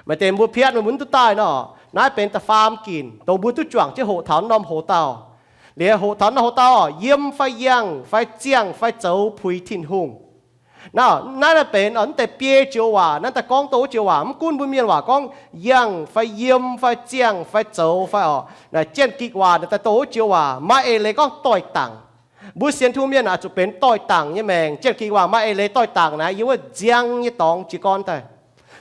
Maaih deix mbuo piatv mbuo mv duqv daaih nor, naaiv benx da'faam ginc dongh mbuo duqv juangc jienv hoqc taux norm hoc-dauh. Liuz hoqc taux norm hoc-dauh, yiem fai yangh fai ziangh fai zoux puix Tin-Hungh. Naaiv, naaiv benx mv deix biei joux waac, naaiv daaih gorngv dongh wuov joux waac, mv gunv mbuo mienh waac gorngv yangh fai yiem fai ziangh fai zoux fai oc, naaiv Janx-Gikc waac naaiv daaih dongh wuov joux waac, maaih eix leiz gorngv doix-dangc. Mbuo sienx Tin-Hungh mienh oix zuqc benx doix-dangc nyei maengc. Janx-Gikc waac maaih eix leiz doix-dangc naaiv yiem wuov nziang nyei dorngx jiez gorn daaih.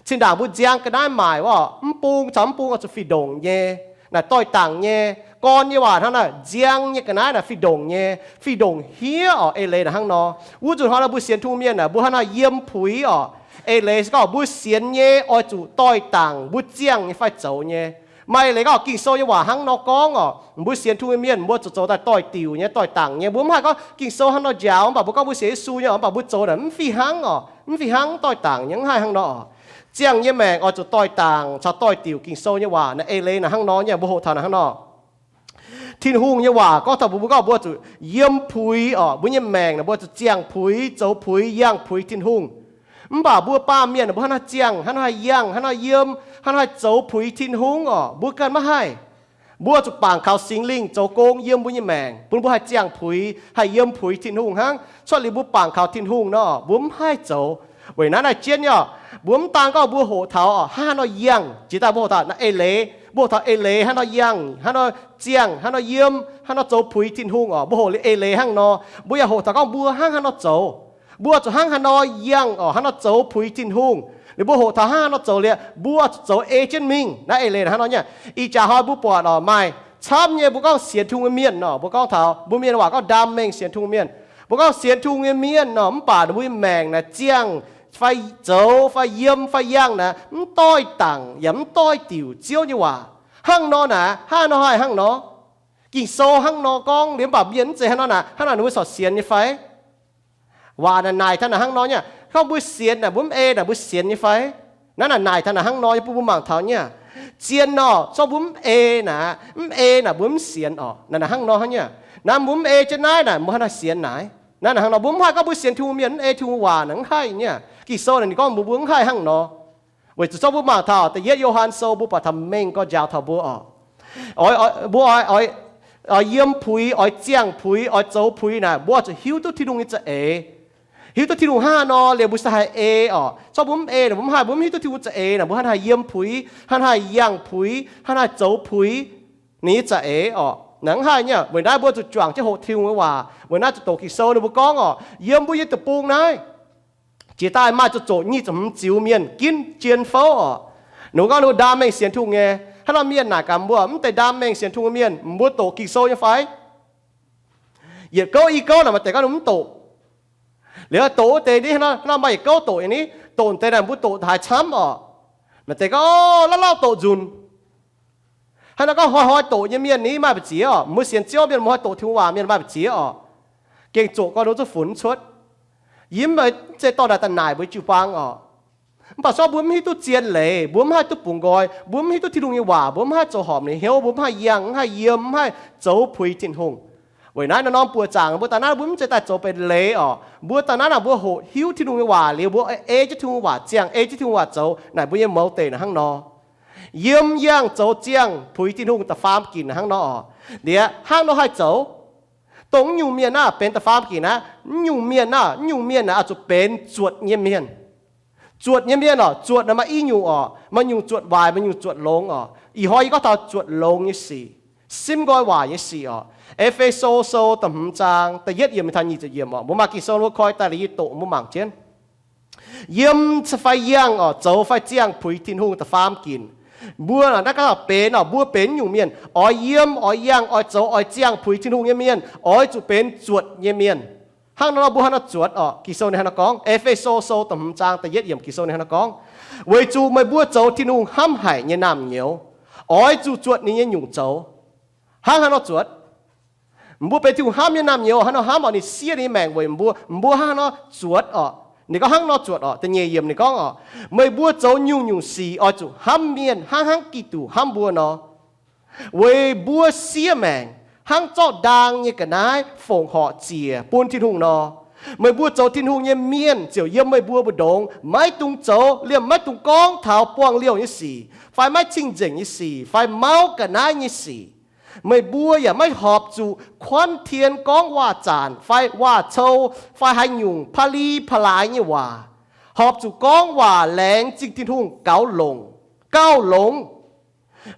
Cin-ndaangc mbuo nziang ga'naaiv maaic wuov, mv bung caux mv bung oix zuqc fih ndongc nyei. Naaiv doix-dangc nyei, gorn nyei waac hnangv naaiv, nziang nyei ga'naaiv naaiv fih ndongc nyei, fih ndongc hniev oc. Eix leiz naaiv hnangv nor. Wuov nzunc hnoi nor mbuo sienx Tin-Hungh mienh naaic mbuo hnangv naaiv yiem puix oc. Eix leiz se gorngv mbuo sienx nyei oix zuqc doix-dangc mbuo ziangh nyei fai zoux nyei. Maaih eix leiz gorngv Ging-Sou nyei waac hnangv nor gorngv oc, mbuo sienx Tin-Hungh nyei mienh mbuo zuqc zoux daaih doix-diuc nyei, doix-dangc nyei. Mbuo mv haih gorngv Ging-Sou hnangv nor njaaux mv baac mbuo gorngv mbuo sienx Yesu nyei mv baac mbuo zoux naaic mv fih hnangv oc, mv fih hnangv, doix-dangc nyei, mv haih hnangv nor oc. Ziangh nyei maengc oix zuqc doix-dangc caux doix-diuc Ging-Sou nyei waac. Naaiv eix leiz naaic hnangv nor nyei, mbuo hoqc taux naaic hnangv nor. Tin-Hungh nyei waac gorngv taux mbuo, mbuo gorngv mbuo zuqc yiem puix oc, mbuo nyei maengc naaic mbuo zuqc ziangh puix, zoux puix, yangh puix Tin-Hungh. Mv baac mbuo baamh mienh mbuo hnangv naaiv ziangh, hnangv naaiv haih yangh, hnangv naaiv yiem, hnangv naaiv haih zoux puix Tin-Hungh oc, mbuo ganh maiv haih. Mbuo zuqc bangc kaux Singx Lingh zoux gong yiem mbuo nyei maengc bun mbuo haih ziangh puix, haih yiem puix Tin-Hungh hnangv. Cuotv liuz mbuo bangc kaux Tin-Hungh nor, mbuo mv haih zoux. Weic naaiv naaiv jienv nyei oc, mbuo mv daan gorngv mbuo hoqc taux oc, hnangv haaix nor yangh, jiex daaih mbuo hoqc taux naaiv eix leiz, mbuo hoqc taux eix leiz hnangv nor yangh, hnangv nor ziangh, hnangv nor yiem, hnangv nor zoux puix Tin-Hungh oc, mbuo hoqc liuz eix leiz hnangv nor, mbuo yaac hoqc taux gorngv mbuo hnangv haaix nor zoux. Mbuo zuqc hnangv haaix nor yangh oc, hnangv nor zoux puix Tin-Hungh. Liuz mbuo hoqc taux hnangv haaix nor zoux liuz, mbuo zuqc zoux ei jienv mingh. Naaiv eix leiz hnangv nor nyei. Ih jaax hnoi mbuo buatc oc, maaih camv nyei mbuo gorngv sienx Tin-Hungh nyei mienh nor, mbuo gorngv taux mbuo mienh waac gorngv ndaam mengh sienx Tin-Hungh mienh. Mbuo gorngv sienx Tin-Hungh nyei mienh nor, mv baac ninh mbuo nyei maengc naaic ziangh fai zoux fai yiem fai yangh naaic mv doix-dangc yaac mv doix-diuc Ziouv nyei waac. Hnangv nor naaic, hnangv nor haih hnangv nor. Ging-Sou hnangv nor gorngv liuz, mv baac mienh mv zeiz hnangv nor naaic, hnangv naaic ninh mbuo corc sienx nyei fai? Waac naaic naaic taux naaic hnangv nor nyei. Gorngv mbuo sienx naaic, mbuo mv ei naaic, mbuo sienx nyei fai? Naaiv naaic naaic taux naaic hnangv nor nyei bun mbuo mangc taux nyei. Zien nor, zorqv mbuo mv ei naaic, mv ei naaic mbuo mv sienx oc. Naaic naaic hnangv nor hnangv nyei. Naaiv mbuo mv ei jienv naaiv naaic, mbuo hnangv naaic sienx naaic. Naaiv naaic hnangv nor, mbuo mv haih gorngv mbuo sienx Tin-Hungh mienh mv ei Tin-Hungh waac naaic, mv haih nyei. Ging-Sou naaic ninh gorngv mbuo, mbuo mv haih hnangv nor. Weic zuqc zorqv mbuo mangc taux da'yietv Yo^han Sou, mbuo buatc taux mengh gorx njaaux taux mbuo oc. Oix, oix, mbuo oix, oix, oix yiem puix, oix ziangh puix, oix zoux puix naaic, mbuo oix zuqc hiuv duqv Tin-Hungh nyei za'eix. Hiuv duqv Tin-Hungh hnangv haaix nor liuz mbuo se haih ei oc. Zorqv mbuo mv ei naaic, mbuo mv haih, mbuo mv hiuv duqv Tin-Hungh za'eix naaic, mbuo hnangv haih yiem puix, hnangv haih yangh puix, hnangv haih zoux puix ninh nyei za'eix oc. Naaic mv haih nyei. Weic naaiv mbuo zuqc juangc jienv hoqc Tin-Hungh nyei waac. Weic naaiv zuqc doqc Ging-Sou ninh mbuo gorngv oc, yiem mbuo nyei deic-bung naaiv jiex daaih maaih zuqc zoqc nyic ziepc hmz ziux mienh ginv jien fouv oc. Ninh mbuo gorngv ninh mbuo ndaam mengh sienx Tin-Hungh nyei. Hnangv nor mienh naaic gaax mbuo, mv deix ndaam mengh sienx Tin-Hungh mienh, mbuo doqc Ging-Sou nyei fai? Yietc gouv i gouv naaic maaih deix gorngv ninh mbuo mv doqc. Liuz doqc wuov deix ni, hnangv nor maaih yietc gouv doqc nyei ni, doqc deix naaic mbuo doqc haaix camv oc. Maaih deix gorngv, o, lauh lauh doqc nzunc. Hnangv nor gorngv hnoi-hnoi doqc nyei mienh ni maaih mbu'ziex oc. Mbuo sienx Ziouv mienh, mbuo hnoi doqc Tin-Hungh waac mienh maaih mbu'ziex oc. Gengh zoqc gorn nor zuqc funx cuotv. Yie mv zeiz dorh naaic daaih naaic mbuo jiu-baang oc. Mv baac se gorngv mbuo mv hiuv duqv zien leiz, mbuo mv haih duqv bungx nqoi, mbuo mv hiuv duqv Tin-Hungh nyei waac, mbuo mv haih zoux horpc ninh hnyouv, mbuo mv haih yangh, mv haih yiem, mv haih zoux puix Tin-Hungh. Weic naaiv norm-norm buoqc zaangc mbuo daaih naaiv mbuo mv zeiz daaih zoux benx leiz oc. Mbuo daaih naaiv naaic mbuo hoqc hiuv Tin-Hungh nyei waac liuz, mbuo ei jienv Tin-Hungh waac ziangh, ei jienv Tin-Hungh waac zoux naaic, mbuo nyei mouz deic naaic hnangv nor. Yiem, yangh, zoux, ziangh, puix Tin-Hungh da'faam ginc hnangv nor oc. Liuz hnangv nor haih zoux. Dongh mv nyungc mienh naaiv benx da'faam ginc naaiv, mv nyungc mienh naaiv, mv nyungc mienh naaiv oix zuqc benx zuotc nyei mienh. Zuotc nyei mienh oc, zuotc naaiv maaih i nyungc oc. Maaih nyungc zuotc waaic, maaih nyungc zuotc longx oc. Ih hnoi yie gorngv taux zuotc longx nyei sic, simv nqoi waac nyei sic oc. E^fe^so Sou da'hmz zaang da'yietv yiemc taux nyic ziepc yiemc oc. Mbuo maaih Ging-Sou mbuo koi daaih liuz yie doqc mbuo mangc jienv. Yiem fai yangh oc, zoux fai ziangh puix Tin-Hungh da'faam ginc. Mbuo naaiv gaax benx oc, mbuo benx mv nyungc mienh oix yiem, oix yangh, oix zoux, oix ziangh puix Tin-Hungh nyei mienh oix zuqc benx zuotc nyei mienh. Hnangv nor mbuo hnangv nor zuotc oc. Ging-Sou ninh hnangv nor gorngv, E^fe^so Sou da'hmz zaang da'yietv yiemc Ging-Sou ninh hnangv nor gorngv, weic zuqc meih mbuo zoux Tin-Hungh hnamv haic nyei naamh nyouz, oix zuqc zuotc ninh nyei nyungc zoux. Hnangv haaix nor zuotc? Mbuo benx Tin-Hungh hnamv nyei naamh nyouz, hnangv nor hnamv oc, ninh siev ninh nyei maengc weic mbuo, mbuo hnangv haaix nor zuotc oc? Ninh gorngv hnangv nor zuotc oc. Da'nyeic yiemc ninh gorngv oc, meih mbuo zoux nyungc-nyungc sic oix zuqc hnamv mienh hnangv, hnangv Giduc hnamv mbuo nor. Weic mbuo siev maengc hnangv zorqv ndaang nyei ga'naaiv fongc horc ziec bun Tin-Hungh nor, Meih mbuo zoux Tin-Hungh nyei mienh ziouc yiem meih mbuo mbu'ndongx maiv dungx zoux liemh, maiv dungx gorngv taux buangh liouh nyei sic fai maiv cing-nzengc nyei sic fai mauv ga'naaiv nyei sic. Meih mbuo yaac maiv horpc zuqc kuanv tien gorngv waac-zanc fai waac-cou fai haaix nyungc pa'li pa'laaix nyei waac. Horpc zuqc gorngv waac laengz zingh Tin-Hungh gaux longc, gauh longx.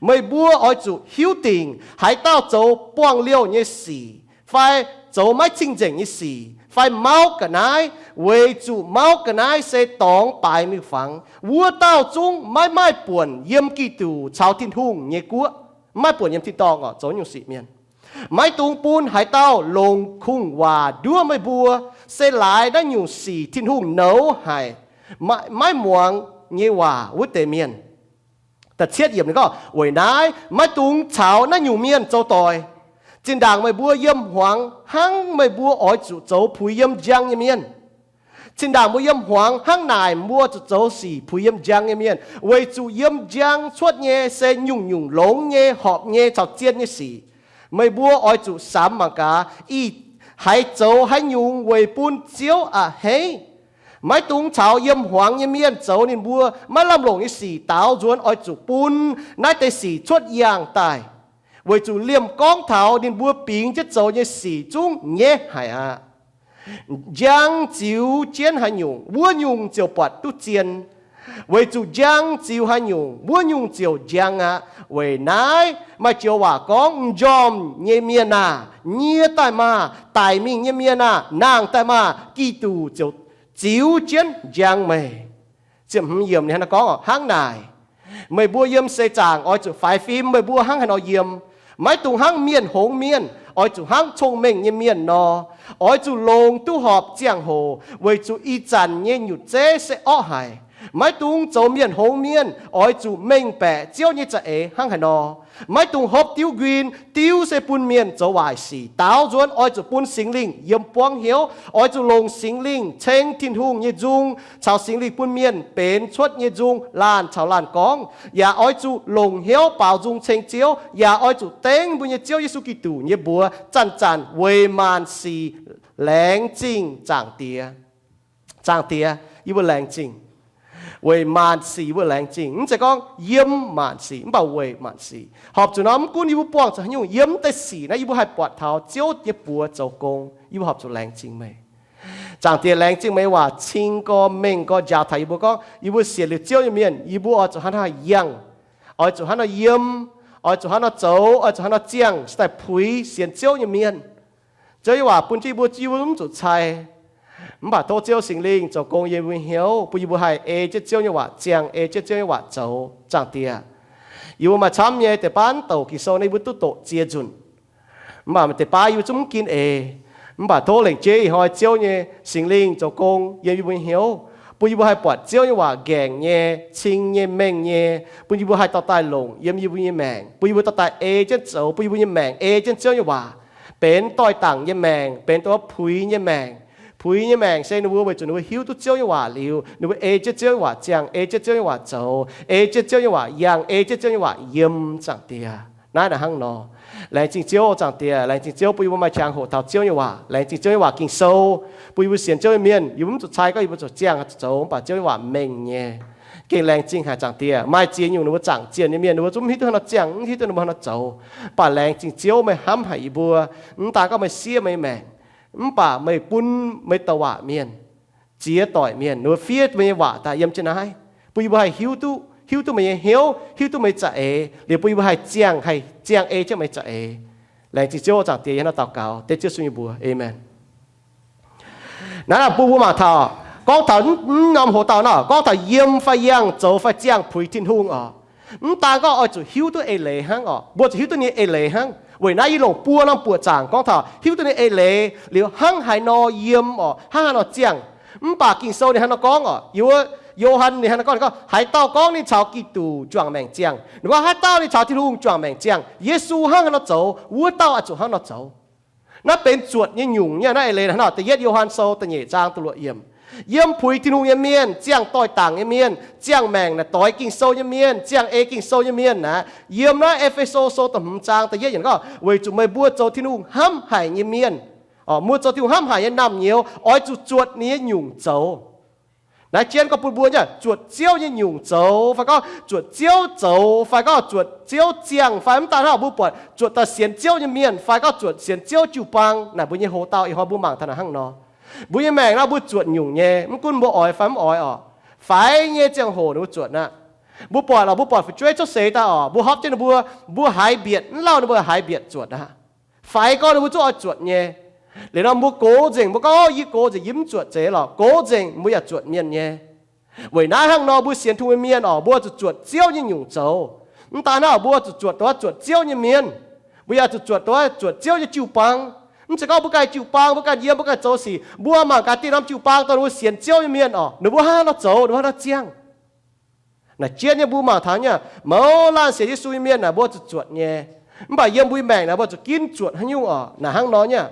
Meih mbuo oix zuqc hiuv dingc haaix dauh zoux buangh liouh nyei sic fai zoux maiv cing-nzengc nyei sic fai mauv ga'naaiv, weic zuqc mauv ga'naaiv se dorngx baaix miuc-fangx. Wuov dauh zungv maiv maaih buonc yiem Giduc caux Tin-Hungh nyei guoqv. Maiv maaih buonc yiem tin-dorngh oc, zoux nyungc sic mienh. Maiv dungx bun haaix dauh longc kungx-waac nduov meih mbuo, se laaix naaiv nyungc sic Tin-Hungh nouz haic, maiv, maiv muangx nyei waac wuov deix mienh. Da'cietv yiemc ninh gorngv, weic naaiv maiv dungx caux naaiv nyungc mienh zoux doic. Zinh ndaangc meih mbuo yiem hmuangx hnangv meih mbuo oix zuqc zoux puix yiem njang nyei mienh. Zinh ndaangc mbuo yiem hmuangx hnangv naaic, mbuo zuqc zoux sic puix yiem njang nyei mienh, weic zuqc yiem njang cuotv nyei se nyungc-nyungc longx nyei, horpc nyei, caux zien nyei sic. Meih mbuo oix zuqc samx mangc gaax, ih haiz zoux haaix nyungc weic bun Ziouv a'hneiv. Maiv dungx caux yiem hmuangx nyei mienh zoux ninh mbuo maiv lamh longc nyei sic daaux nzuonx, oix zuqc bun naaiv deix sic cuotv yangh daaih, weic zuqc liemh gorngv taux ninh mbuo bingx jienv zoux nyei sic zungv nyaiv haic aqv. Njang ziux jienv haaix nyungc, wuov nyungc ziouc buatc duqv zien. Weic zuqc njang ziux haaix nyungc, wuov nyungc ziouc njang aqv. Weic naaiv maaih joux waac gorngv, m'njormh nyei mienh aah, nyie daaih maah! Daic mingh nyei mienh aah, nangh daaih maah! Giduc ziouc ziux jienv njang meih. Ziepc hmz yiemc ninh hnangv naaiv gorngv, hnangv naaic, meih mbuo yiem seix zaangc oix zuqc faix fim meih mbuo hnangv haaix nor yiem. Maiv dungx hnangv mienh hngongx mienh, oix zuqc hnangv cong-mengh nyei mienh nor, oix zuqc longc duqv horpc ziangh hoc, weic zuqc ih zanc nyei nyutc zeiv se orqv haic. Maiv dungx zoux mienh hngongx mienh, oix zuqc mengh baeqc Ziouv nyei za'eix hnangv haaix nor. Maiv dungx hopv diuv nquin. Diuv se bun mienh zoux waaic sic. Daaux nzuonx oix zuqc bun Singx Lingh yiem buangv hnyouv. Oix zuqc longc Singx Lingh ceng Tin-Hungh nyei nzung caux Singx Lingh bun mienh benx cuotv nyei nzung laanh caux laanh gorngv. Yaac oix zuqc longc hnyouv baaux nzung ceng Ziouv, yaac oix zuqc dengv mbuo nyei Ziouv Yesu Giduc nyei mbuox zanc-zanc weic maanc sic laengz zingh Zaangc Diex. Zaangc Diex, yie mbuo laengz zingh. Weic maanc sic yie mbuo laengz zingh. Mv zeiz gorngv yiem maanc sic, mv baac weic maanc sic. Horpc zuqc nor, mv gunv yie mbuo buangh zuqc haaix nyungc, yiem deix sic naaiv yie mbuo haih buatc taux Ziouv nyei buoz zoux gong, yie mbuo horpc zuqc laengz zingh meih. Zaangc Diex, laengz zingh meih nyei waac cing gorx mengh gorx njaaux taux yie mbuo gorngv, yie mbuo sienx liuz Ziouv nyei mienh, yie mbuo oix zuqc hnangv haaix yangh, oix zuqc hnangv haaix nor yiem, oix zuqc hnangv haaix nor zoux, oix zuqc hnangv haaix nor ziangh, se daaih puix sienx Ziouv nyei mienh. Ziouv nyei waac bun jienv yie mbuo, yie mbuo mv zuqc cai. Mv baac tov Ziouv Singx Lingh zoux gong yiem yie mbuo hnyouv, bun yie mbuo haih ei jienv Ziouv nyei waac ziangh, ei jienv Ziouv nyei waac zoux. Zaangc Diex, yie mbuo maaih camv nyei deix baav douc Ging-Sou naaiv yie mbuo duqv doqc ziex nzunc. Mv baac deix baav yie mbuo zungv mv gin eix. Mv baac tov lengc jeiv ih hnoi Ziouv nyei Singx Lingh zoux gong yiem yie mbuo nyei hnyouv, bun yie mbuo haih buatc Ziouv nyei waac nqaengc nyei, cing nyei, mengh nyei, bun yie mbuo haih dorh daaih longc yiem yie mbuo nyei maengc, bun yie mbuo dorh daaih ei jienv zoux, bun yie mbuo nyei maengc ei jienv Ziouv nyei waac, benx doix-dangc nyei maengc, benx doix puix nyei maengc. Puix nyei maengc se ninh mbuo weic zuqc ninh mbuo hiuv duqv Ziouv nyei waac liuz, ninh mbuo ei jienv Ziouv nyei waac ziangh, ei jienv Ziouv nyei waac zoux, ei jienv Ziouv nyei waac yangh, ei jienv Ziouv nyei waac yiem. Zaangc Diex, naaiv naaic hnangv nor. Laengz zingh Ziouv, Zaangc Diex, laengz zingh Ziouv bun yie mbuo maaih qangx hoqc taux Ziouv nyei waac. Laengz zingh Ziouv nyei waac, Ging-Sou, bun yie mbuo sienx Ziouv nyei mienh, yie mbuo mv zuqc cai gorngv yie mbuo zuqc ziangh zuqc zoux, mv baac Ziouv nyei waac mengh nyei. Gengh laengz zingh haic, Zaangc Diex. Maaih ziex nyungc ninh mbuo zaangc zienh nyei mienh, ninh mbuo zungv mv hiuv duqv haaix nor ziangh, mv hiuv duqv ninh mbuo haaix nor zoux. Mv baac laengz zingh Ziouv, meih hnamv haic yie mbuo. Mv baac meih buon meih douc waac mienh, ziex doic mienh, ninh mbuo fiev meih nyei waac daaih yiem jienv naaiv, bun yie mbuo haih hiuv duqv, hiuv duqv meih nyei hnyouv, hiuv duqv meih za'eix liuz, bun yie mbuo haih ziangh, haih ziangh ei jienv meih za'eix. Laengz zingh Ziouv, Zaangc Diex, yie hnangv naaiv daux gaux dengv Ziouv Yesu nyei mbuox. Aamen. Naaiv bun mbuo mangc taux, gorngv taux mv norm hoc-dauh nor, gorngv taux yiem fai yangh, zoux fai ziangh puix Tin-Hungh oc. Mv daan gorngv oix zuqc hiuv duqv eix leiz hnangv oc, mbuo zuqc hiuv duqv ninh nyei eix leiz hnangv. Weic naaiv yie longc buo norm buoqc zaangc gorngv taux hiuv duqv ninh eix leiz liuz hnangv haaix nor yiem oc, hnangv haaix nor ziangh. Mv baac Ging-Sou ninh hnangv nor gorngv oc, yiem Yo^han ninh hnangv nor gorngv, ninh gorngv, haaix dauh gorngv ninh caux Giduc juangc maengc ziangh, ninh gorngv, haaix dauh ninh caux Tin-Hungh juangc maengc ziangh, Yesu hnangv haaix nor zoux, wuov dauh oix zuqc hnangv nor zoux. Naaiv benx zuotc nyei nyungc nyei. Naaiv eix leiz hnangv nor, da'yietv Yo^han Sou da'nyeic zaang da'luoqc yiemc. Yiem puix Tin-Hungh nyei mienh, ziangh doix-dangc nyei mienh, ziangh maengc naaic doix Ging-Sou nyei mienh, ziangh ei Ging-Sou nyei mienh naaic, yiem naaiv E^fe^so Sou da'hmz zaang da'yietv yiemc gorngv, weic zuqc meih mbuo zoux Tin-Hungh hnamv haic nyei mienh. Mbuo zoux Tin-Hungh hnamv haic nyei naamh nyouz oix zuqc zuotc ninh nyei nyungc zoux. Naaiv jienv gorngv bun mbuo nyei zuotc Ziouv nyei nyungc zoux, fai gorngv zuotc Ziouv zoux, fai gorngv zuotc Ziouv ziangh, fai mv daaih hnangv mbuo buatc zuotc daaih sienx Ziouv nyei mienh, fai gorngv zuotc sienx Ziouv jiu-baang. Naaic mbuo nyei hoc-dauh ih hnoi mbuo mangc taux naaic hnangv nor. Mbuo nyei maengc naaiv mbuo zuotc nyungc nyei, mv gunv mbuo oix fai mv oix oc. Faix nyei ziangh hoc ninh mbuo zuotc aqv. Mbuo buatc oc, mbuo buatc fu'jueiv cuotv seix daaih oc, mbuo hopv jienv ninh mbuo, mbuo haiz mbietc, mv lauh ninh mbuo haiz mbietc zuotc aqv. Faix gorngv ninh mbuo zungv oix zuotc nyei. Liuz nor mbuo gox nzengc, mbuo gorngv, Yie gox nzengc, yie mv zuotc zeiz lorqc. Gox nzengc mbuo yaac zuotc mienh nyei. Weic naaiv hnangv nor mbuo sienx Tin-Hungh nyei mienh oc, mbuo zuqc zuotc Ziouv nyei nyungc zoux. Mv daaih hnangv oc, mbuo zuqc zuotc dongh zuotc Ziouv nyei mienh. Mbuo yaac zuqc zuotc dongh zuotc Ziouv nyei jiu-baang. Mv zeiz gorngv mbuo ganh jiu-baang, mbuo ganh yiem, mbuo ganh zoux sic, mbuo mangc gaax dieh norm jiu-baang dongh ninh mbuo sienx Ziouv nyei mienh oc, ninh mbuo hnangv nor zoux, ninh mbuo hnangv nor ziangh. Naaic jienv nyei mbuo mangc taux nyei, mouz laanh sienx Yesu nyei mienh naaic mbuo zuqc zuotc nyei. Mv baac yiem mbuo nyei maengc naaic mbuo zuqc ginv zuotc haaix nyungc oc. Naaic hnangv nor nyei.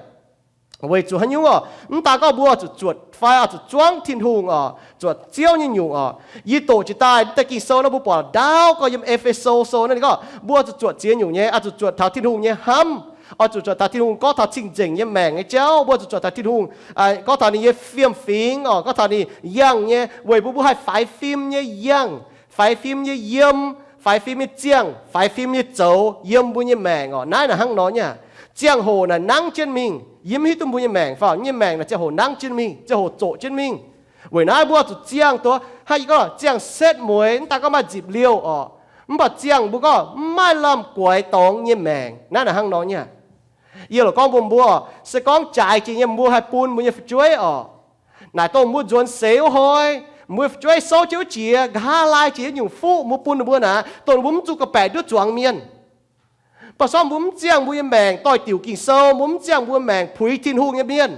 Weic zuqc haaix nyungc oc? Mv daaih gorngv mbuo zuqc zuotc fai oix zuqc zuangv Tin-Hungh oc, zuotc Ziouv nyei nyungc oc. Yie doqc jiex daaih deix Ging-Sou nor mbuo buatc ndaauv gorngv yiem E^fe^so Sou naaiv ninh gorngv mbuo zuqc zuotc ziex nyungc nyei, oix zuqc zuotc taux Tin-Hungh nyei hnamv, oix zuqc zuotc taux Tin-Hungh gorngv taux cing-nzengc nyei maengc nyei jauv, mbuo zuqc zuotc taux Tin-Hungh gorngv taux ninh nyei fiem-fingx oc, gorngv taux ninh yangh nyei, weic mbuo mbuo haih faix fim nyei yangh, faix fim nyei yiem, faix fim nyei ziangh, faix fim nyei zoux yiem mbuo nyei maengc oc. Naaiv naaic hnangv nor nyei. Ziangh hoc naaic nangv jienv mingh, yie mv hiuv duqv mbuo nyei maengc fai, nyei maengc naaic ziangh hoc nangv jienv mingh, ziangh hoc zoqc jienv mingh. Weic naaiv mbuo zuqc ziangh duqv, hnangv yie gorngv ziangh setv mueiz, mv daaih gorngv maaih nzipc liouh oc. Mv baac ziangh mbuo gorngv mv maaih lamh guaix dorngx nyei maengc. Naaiv naaic hnangv nor nyei. Yie loc gorngv mbuox mbuo, se gorngv jaaix jiex nyei mbuo haih bun mbuo nyei fu'jueiv oc. Naaic dongh mbuo nzuonx seix wuov hnoi, mbuo fu'jueiv souv jienv wuov jiex, nqa'haav laai jiex nyungc fuqv mbuo bun ninh mbuo naaic, dongh ninh mbuo mv zuqc ga'baeqc nduov zuangx mienh. Mv baac se gorngv mbuo mv ziangh mbuo nyei maengc doix-diuc Ging-Sou, mbuo mv ziangh mbuo maengc puix Tin-Hungh nyei mienh,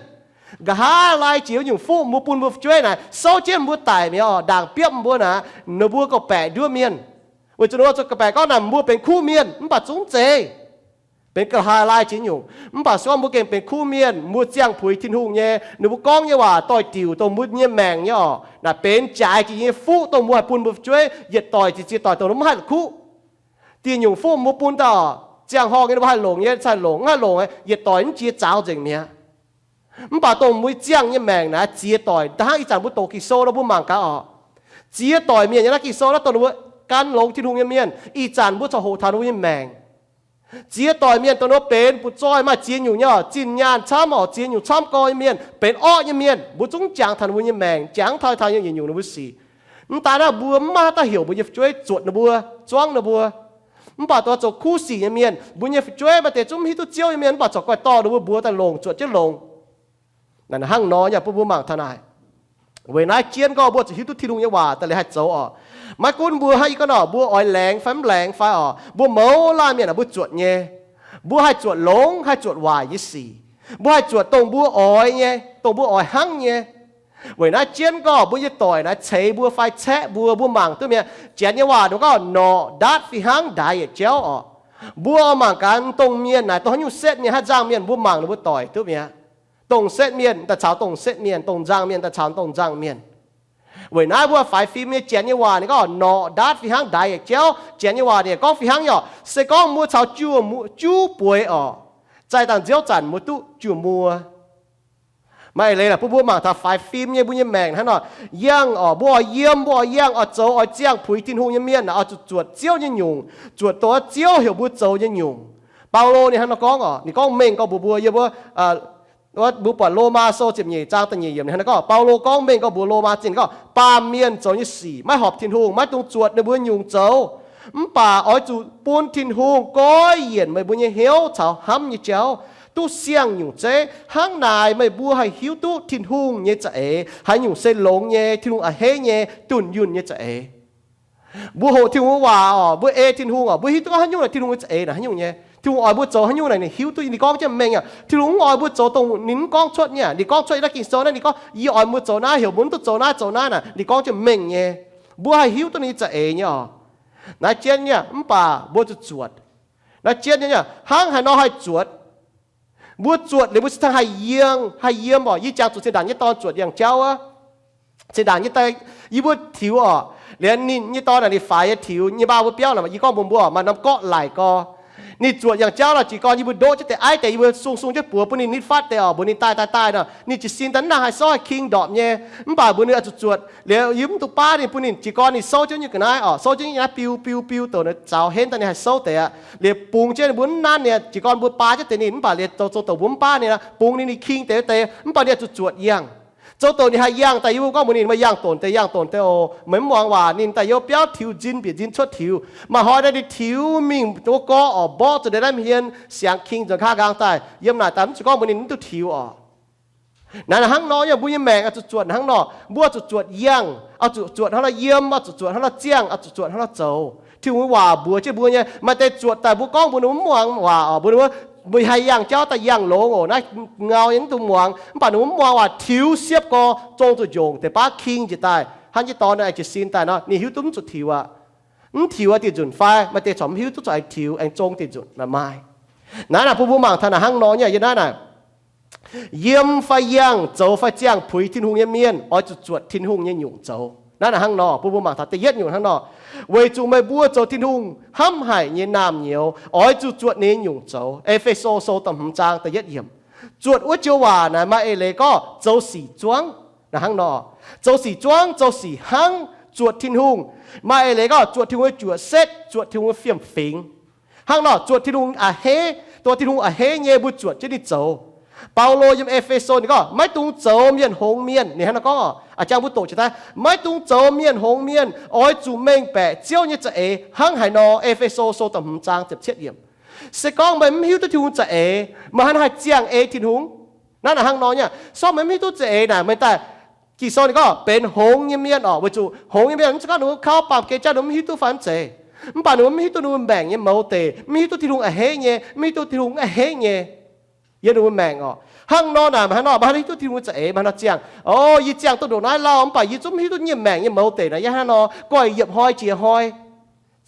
nqa'haav laai jiex nyungc fuqv mbuo bun mbuo fu'jueiv naaic, souv jienv mbuo daic mi'aqv oc, ndaangc biopv mbuo naaic, ninh mbuo ga'baeqc nduov mienh. Weic zuqc ninh mbuo zuqc ga'baeqc gorngv naaic mbuo benx kuv mienh, mv baac zungv zeiz benx nqa'haav laai jiex nyungc. Mv baac se gorngv mbuo gengh benx kuv mienh, mbuo ziangh puix Tin-Hungh nyei, ninh mbuo gorngv nyei waac doix-diuc dongh mbuo nyei maengc nyei oc, naaic benx jaaix jiex nyei fuqv dongh mbuo haih bun mbuo fu'jueiv yietc doic jiex ziex doic dongh mbuo mv haih la'kuqv. Dieh nyungc fuqv mbuo bun daaih oc, ziangh horngh nyei ninh mbuo haih longc nyei, haih longc, mv haih longc, yietc doic mv jiex zaux nzengc mi'aqv. Mv baac dongh mbuo ziangh nyei maengc naaic ziex doic, hnangv ih zanc mbuo doqc Ging-Sou nor mbuo mangc gaax oc. Ziex doic mienh nyei naaiv Ging-Sou naaiv dongh ninh mbuo gan longx Tin-Hungh nyei mienh, ih zanc mbuo corc hoqc taux ninh mbuo nyei maengc. Ziex doic mienh dongh ninh mbuo benx butv-zoih maaih ziex nyungc nyei oc, zinh nyaanh camv oc, ziex nyungc camv gorx nyei mienh, benx orqv nyei mienh, mbuo zungv jangx taux ninh mbuo nyei maengc, jangx taux, taux nyungc-nyungc ninh mbuo sic. Mv daaih naaiv mbuo mv maaih haaix dauh heuc mbuo nyei fu'jueiv zuotc ninh mbuo, zuangv ninh mbuo. Mv baac dongh zoux kuv sic nyei mienh, mbuo nyei fu'jueiv maaih deix zungv mv hiuv duqv Ziouv nyei mienh, mv baac corc goiv dorh ninh mbuo, mbuox daaih longc, zuotc jienv longc. Naaic hnangv nor nyei bun mbuo mangc taux naaic. Weic naaiv jienv gorngv mbuo zuqc hiuv duqv Tin-Hungh nyei waac daaih liuz haih zoux oc. Maiv gunv mbuo hnangv yie gorngv nor, mbuo oix laengz fai mv laengz fai oc, mbuo mouz laanh mienh aah, mbuo zuotc nyei. Mbuo haih zuotc longx, haih zuotc waaic nyei sic. Mbuo haih zuotc dongh mbuo oix nyei, dongh mbuo oix hnangv nyei. Weic naaiv jienv gorngv mbuo nyei doic naaiv ceix mbuo fai caeqv mbuo, mbuo mangc duqv mi'aqv. Janx nyei waac ninh gorngv, norqc ndaatv fih hnangv ndaix yietc jauv oc. Mbuo mangc gaax, dongh mienh naaic dongh haaix nyungc setv mienh, haaix nzangc mienh, mbuo mangc ninh mbuo doic duqv mi'aqv. Dongh setv mienh daaih caux dongh setv mienh, dongh nzangc mienh daaih caux dongh nzangc mienh. Weic naaiv mbuo faix fim nyei, janx nyei waac ninh gorngv, norqc ndaatv fih hnangv ndaix yietc jauv. Janx nyei waac ninh gorngv fih hnangv nyei oc, se gorngv mbuo caux juv bueix oc, zaih dangh nziouv zanc mbuo duqv juv muoz. Maaih eix leiz laaix bun mbuo mangc taux faix fim nyei mbuo nyei maengc hnangv nor. Yangh oc, mbuo oix yiem, mbuo oix yangh, oix zoux, oix ziangh puix Tin-Hungh nyei mienh naaic, oix zuqc zuotc Ziouv nyei nyungc, zuotc dongh Ziouv heuc mbuo zoux nyei nyungc. Baulo ninh hnangv nor gorngv oc, ninh gorngv mengh gorx mbuox mbuo, yiem wuov, wuov mbuo buatc Lomaa Sou ziepc nyeic zaang da'nyeic yiemc ninh hnangv nor gorngv, Baulo gorngv mengh gorx mbuox Lomaa zinh gorngv, baamh mienh zoux nyei sic maiv horpc Tin-Hungh, maiv dungx zuotc ninh mbuo nyungc zoux. Mv baac oix zuqc bun Tin-Hungh goiv yienc meih mbuo nyei hnyouv caux hnamv nyei jauv, duqv siang nyungc zeiv. Hnangv naaic meih mbuo haih hiuv duqv Tin-Hungh nyei za'eix haaix nyungc se longx nyei, Tin-Hungh a'hneiv nyei, dunh yunh nyei za'eix. Mbuo hoqc Tin-Hungh waac oc, mbuo ei Tin-Hungh oc, mbuo hiuv duqv haaix nyungc naaic Tin-Hungh nyei za'eix naaic haaix nyungc nyei. Tin-Hungh oix mbuo zoux haaix nyungc naaic ninh hiuv duqv, ninh gorngv jienv mengh aqv. Tin-Hungh mv oix mbuo zoux dongh ninh mv gorngv cuotv nyei aqv. Ninh gorngv cuotv yiem naaiv Ging-Sou naaiv, ninh gorngv, yie oix mbuo zoux naaiv, heuc mbuo mv duqv zoux naaiv, zoux naaiv naaic, ninh gorngv jienv mengh nyei. Mbuo haih hiuv duqv ninh nyei za'eix nyei oc. Naaiv jienv nyei, mv baac mbuo zuqc zuotc. Naaiv jienv nyei, hnangv haaix nor haih zuotc? Mbuo zuotc liuz mbuo cingx daaih haih yiem, haih yiem oc. Yie jangx zuqc zinh ndaangc nyei dorn zuotc yangh jauv aqv. Zinh ndaangc nyei, yie mbuo tiux oc, liuz ninh nyei dorn naaic ninh faix nyei tiux nyei maa mbuo biauv naaic, yie gorngv mbuox mbuo oc, maaih norm gorqv-laic gorx. Ninh zuotc yangh jauv nor, jiez gorn yie mbuo ndoqv jienv deix aiv deix, yie mbuo sung sung jienv buoz bun ninh, ninh fatv deix oc, mbuox ninh daaih daaih daaih nor, ninh jiez sin daaih mv nangc haih sorv haih king ndorpc nyei. Mv baac mbuo ninh oix zuqc zuotc liuz, yie mv dungx baav ninh, bun ninh jiez gorn ninh souv jienv nyei ga'naaiv oc, souv jienv nyei ga'naaiv biu biu biu douc zaux henv daaih ninh haih souv deix aqv. Liuz bungx jienv ninh mbuo mv nanv ninh, jiez gorn mbuo baav jienv deix ninh, mv baac liuz zoux zoux douc mbuo mv baav ninh, bungx ninh, ninh king deix deix, mv baac ninh oix zuqc zuotc yangh. Zoux douc ninh haih yangh daaih, yie mbuo gorngv mbuox ninh, meih yangh donc deix, yangh donc deix oc, meih mv muangx waac. Ninh daaih yiem biauv tiux nzin, bieqc nzin cuotv tiux. Maaih hnoi naaiv ninh tiux mingh wuov gorx oc, mborqv zuqc deix naaiv hmien siangx king nzuonx kaav nqaang daaih. Yiem naaic daaih mv zuqc gorngv mbuox ninh mv duqv tiux oc. Naaiv hnangv nor nyei, mbuo nyei maengc oix zuqc zuotc hnangv nor. Mbuo oix zuqc zuotc yangh, oix zuqc zuotc hnangv nor yiem, oix zuqc zuotc hnangv nor ziangh, oix zuqc zuotc hnangv nor zoux. Tin-Hungh nyei waac mbuox jienv mbuo nyei, maaih deix zuotc daaih mbuo gorngv mbuox ninh mv muangx waac oc, mbuox ninh, meih haih yangh jauv daaih yangh longx oc, naaiv ngau nyei mv dungx muangx. Mv baac ninh mv muangx waac, tiux siepv gorx, zong zuqc njongc deix baav king njiec daaih, hnangv jienv dorn aengx jiez sin daaih nor, ninh hiuv duqv mv zuqc tiux aqv. Mv tiux dieh nzunc fai maaih deix corc mv hiuv duqv zuqc aengx tiux, aengx zong dieh nzunc naaic maaih. Naaiv naaic bun mbuo mangc taux naaic hnangv nor nyei, yiem naaiv naaic, yiem fai yangh, zoux fai ziangh puix Tin-Hungh nyei mienh oix zuqc zuotc Tin-Hungh nyei nyungc zoux. Naaiv naaic hnangv nor bun mbuo mangc taux da'yietv nyungc hnangv nor, weic zuqc meih mbuo zoux Tin-Hungh hnamv haic nyei naamh nyouz oix zuqc zuotc ninh nyei nyungc zoux. E^fe^so Sou da'hmz zaang da'yietv yiemc. Zuotc wuov joux waac naaic maaih eix leiz gorngv zoux sic zuangv. Naaiv hnangv nor, zoux sic zuangv, zoux sic hnangv, zuotc Tin-Hungh. Maaih eix leiz gorngv zuotc Tin-Hungh nyei juoqc setv, zuotc Tin-Hungh nyei fiem-fingx. Hnangv nor zuotc Tin-Hungh a'hneiv, dongh Tin-Hungh a'hneiv nyei mbuo zuotc jienv ninh zoux. Baulo yiem E^fe^so ninh gorngv, maiv dungx zoux mienh hngongx mienh. Ninh hnangv nor gorngv, a'jang mbuo doqc jiex daaih, maiv dungx zoux mienh hngongx mienh, oix zuqc mengh baeqc Ziouv nyei za'eix hnangv haaix nor. E^fe^so Sou da'hmz zaang ziepc cietv yiemc. Se gorngv meih mv hiuv duqv Tin-Hungh za'eix, meih hnangv haaix ziangh ei Tin-Hungh? Naaiv naaic hnangv nor nyei, se gorngv meih mv hiuv duqv za'eix naaic, meih daaih, Ging-Sou ninh gorngv benx hngongx nyei mienh oc. Weic zuqc hngongx nyei mienh mv zeiz gorngv ninh mbuo kauv baamh gen jauv ninh mbuo mv hiuv duqv fai mv zeiz, mv baac ninh mbuo mv hiuv duqv ninh mbuo maengc nyei mouz deic, mv hiuv duqv Tin-Hungh a'hneiv nyei, mv hiuv duqv Tin-Hungh mv a'hneiv nyei yiem ninh mbuo maengc oc. Hnangv nor naaic, maaih hnangv nor, maaih hnangv hiuv duqv Tin-Hungh za'eix, maaih hnangv nor ziangh, o, yie ziangh duqv ndongc naaiv lauh, mv baac yie zungv mv hiuv duqv yie nyei maengc nyei mouz deic naaic yiem haaix nor, gorx yietc hnoi jiex hnoi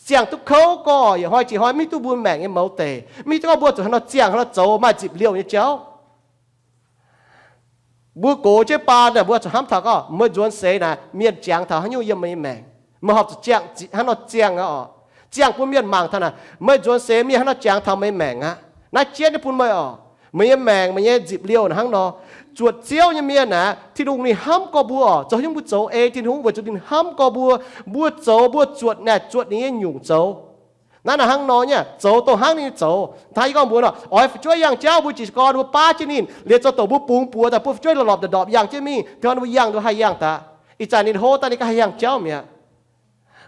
ziangh duqv kouv, gorx yietc hnoi jiex hnoi mv hiuv duqv mbuo maengc nyei mouz deic, mv hiuv duqv gorngv mbuo zuqc haaix nor ziangh, haaix nor zoux, maaih nzipc liouh nyei jauv. Mbuo gox jienv baan naaic, mbuo zuqc hnamv taux gorngv meih nzuonx seix naaic mienh jangx taux haaix nyungc yiem meih nyei maengc. Meih horpc zuqc ziangh hnangv nor ziangh aqv oc. Ziangh bun mienh mangc taux naaic, meih nzuonx seix mienh hnangv nor jangx taux meih nyei maengc aqv. Naaiv jienv nyei bun meih oc. Meih nyei maengc, meih nyei nzipc liouh hnangv nor. Zuotc Ziouv nyei mienh naaic, Tin-Hungh ninh hnamv gorx mbuo oc. Zoux haaix nyungc mbuo zoux ei Tin-Hungh weic zuqc ninh hnamv gorx mbuo. Mbuo zoux, mbuo zuotc naaic, zuotc ninh nyei nyungc zoux. Naaiv naaic hnangv nor nyei, zoux dongh hnangv ninh zoux. Hnangv yie gorngv mbuox nor, oix fu'jueiv yangh jauv mbuo jiez gorn mbuo baav jienv ninh, liuz zoux douc mbuo bungx buoz daaih bun fu'jueiv lorpc ndorpc yangh jienv mingh, tengx ninh mbuo yangh nduov haih yangh daaih. Ih zanc ninh hlo daaih ninh ganh haih yangh jauv mi'aqv.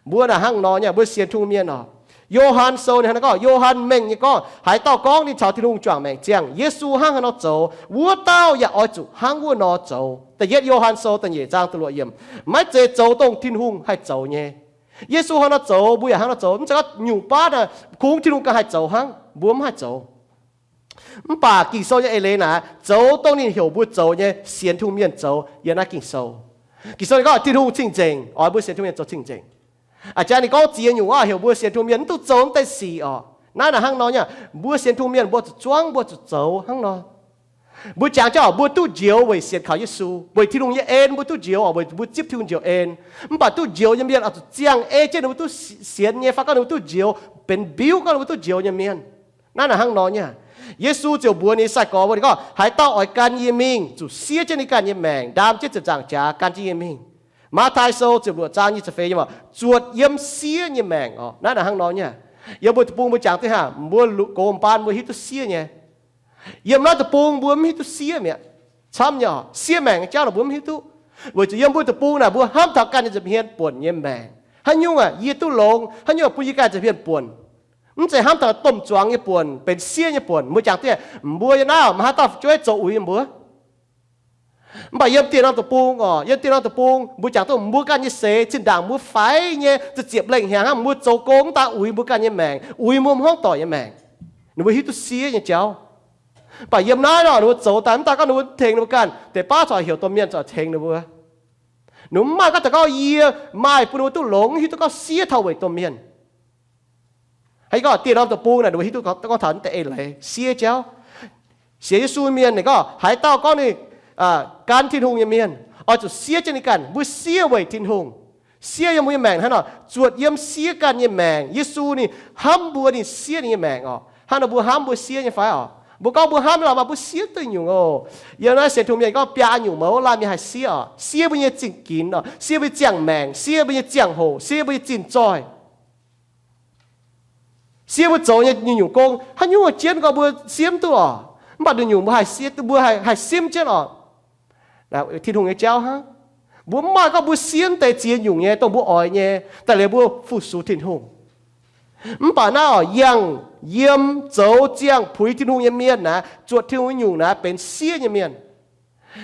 Mbuo naaic hnangv nor nyei, mbuo sienx Tin-Hungh mienh oc. Yo^han Sou ninh hnangv naaiv gorngv, Yo^han Mengh nyei gorngv, haaix dauh gorngv ninh caux Tin-Hungh juangc maengc ziangh, Yesu hnangv haaix nor zoux, wuov dauh yaac oix zuqc hnangv wuov nor zoux. Da'yietv Yo^han Sou da'nyeic zaang da'luoqc yiemc. Maiv zeiz zoux dongh Tin-Hungh haih zoux nyei. Yesu hnangv nor zoux, mbuo yaac hnangv nor zoux. Mv zeiz gorngv nyungc baav naaic kungx Tin-Hungh ganh haih zoux hnangv, mbuo mv haih zoux. Mv baac Ging-Sou nyei eix leiz naaic, zoux dongh ninh heuc mbuo zoux nyei, sienx Tin-Hungh mienh zoux yiem naaiv Ging-Sou. Ging-Sou ninh gorngv Tin-Hungh cing-nzengc, oix mbuo sienx Tin-Hungh mienh zoux cing-nzengc. A'jang ninh gorngv ziex nyungc aav heuc mbuo sienx Tin-Hungh mienh mv duqv zoux mv deix sic oc. Naaiv naaic hnangv nor nyei, mbuo sienx Tin-Hungh mienh mbuo zuqc zuangv, mbuo zuqc zoux hnangv nor. Mbuo jangx jauv mbuo duqv njoux weic sienx kaux Yesu, weic Tin-Hungh nyei en mbuo duqv njoux oc, weic mbuo zipv Tin-Hungh njoux en. Mv baac duqv njoux nyei mienh oix zuqc ziangh ei jienv ninh mbuo duqv sienx nyei fai gorngv ninh mbuo duqv njoux, benx mbiuv gorngv ninh mbuo duqv njoux nyei mienh. Naaiv naaic hnangv nor nyei. Yesu ziouc mbuox ninh nyei sai-gorx mbuo, ninh gorngv, haaix dauh oix gan yie mingh, zuqc siev jienv ninh ganh nyei maengc, ndaam jienv ziepc nzaangc jaax gan jienv yie mingh. Matv^tai Sou ziepc luoqc zaang nyic ziepc feix yiemc, zuotc yiem siev nyei maengc oc. Naaiv naaic hnangv nor nyei. Yiem mbuo deic-bung mbuo jangx duqv hnangv, mbuo gox baan mbuo hiuv duqv siev nyei. Yiem naaiv deic-bung mbuo mv hiuv duqv siev mi'aqv. Camv nyei oc, siev maengc nyei jauv naaic mbuo mv hiuv duqv. Weic zuqc yiem mbuo deic-bung naaic mbuo hnamv taux ganh nyei nza'hmien buonc nyei maengc. Haaix nyungc aeqv, yie duqv longx, haaix nyungc aeqv, bun yie ganh nza'hmien buonc. Mv zeiz hnamv taux domh zuangx nyei buonc, benx siev nyei buonc. Mbuo jangx duqv, mbuo yiem naaiv maaih haaix dauh fu'jueiv zoux uix mbuo? Mv baac yiem dieh norm deic-bung oc, yiem dieh norm deic-bung mbuo jangx duqv mbuo ganh nyei seix zinh ndaangc mbuo faix nyei, ziepc ziepc lengh hnyangx hnangv, mbuo zoux gong mv daaih uix mbuo ganh nyei maengc, uix mbuo hmuangv doic nyei maengc. Ninh mbuo hiuv duqv siev nyei jauv. Mv baac yiem naaiv nor ninh mbuo zoux daaih mv daaih gorngv ninh mbuo tengx ninh mbuo ganh, deix baav corc heuc domh mienh corc tengx ninh mbuo. Ninh mbuo mv maaih gorngv daux gorngv yie maaih bun ninh mbuo duqv longx, hiuv duqv gorngv siev taux weic domh mienh. Haaix gorngv dieh norm deic-bung naaic ninh mbuo hiuv duqv gorngv taux naaiv deix eix leiz siev jauv. Sienx Yesu mienh ninh gorngv haaix dauh gorngv ninh gan Tin-Hungh nyei mienh oix zuqc siev jienv ninh ganh. Mbuo siev weic Tin-Hungh. Siev yiem mbuo nyei maengc hnangv nor, zuotc yiem siev ganh nyei maengc. Yesu ninh hnamv mbuo, ninh siev ninh nyei maengc oc. Hnangv nor mbuo hnamv mbuo siev nyei fai oc? Mbuo gorngv mbuo hnamv nyei lorqc, mv baac mbuo siev duqv nyungc oc. Yiem naaiv sienx tungh mienh gorngv biaa nyungc mouz laanh mienh haih siev oc. Siev mbuo nyei zingh ginx oc, siev mbuo nyei ziangh maengc, siev mbuo nyei ziangh hoc, siev mbuo nyei zinh zoih, siev mbuo zoux nyei nyungc-nyungc gong. Haaix nyungc jienv gorngv mbuo siev mv duqv oc. Mv baac nduqc nyungc mbuo haih siev, mbuo haih simv jienv oc. Tin-Hungh nyei jauv hnangv. Mbuo mv maaih gorngv mbuo siev deix ziex nyungc nyei dongh mbuo oix nyei, daaih liuz mbuo fu-sux Tin-Hungh. Mv baac naaiv oc, yangh yiem zoux ziangh puix Tin-Hungh nyei mienh naaic, zuotc Tin-Hungh nyei nyungc naaic benx siev nyei mienh.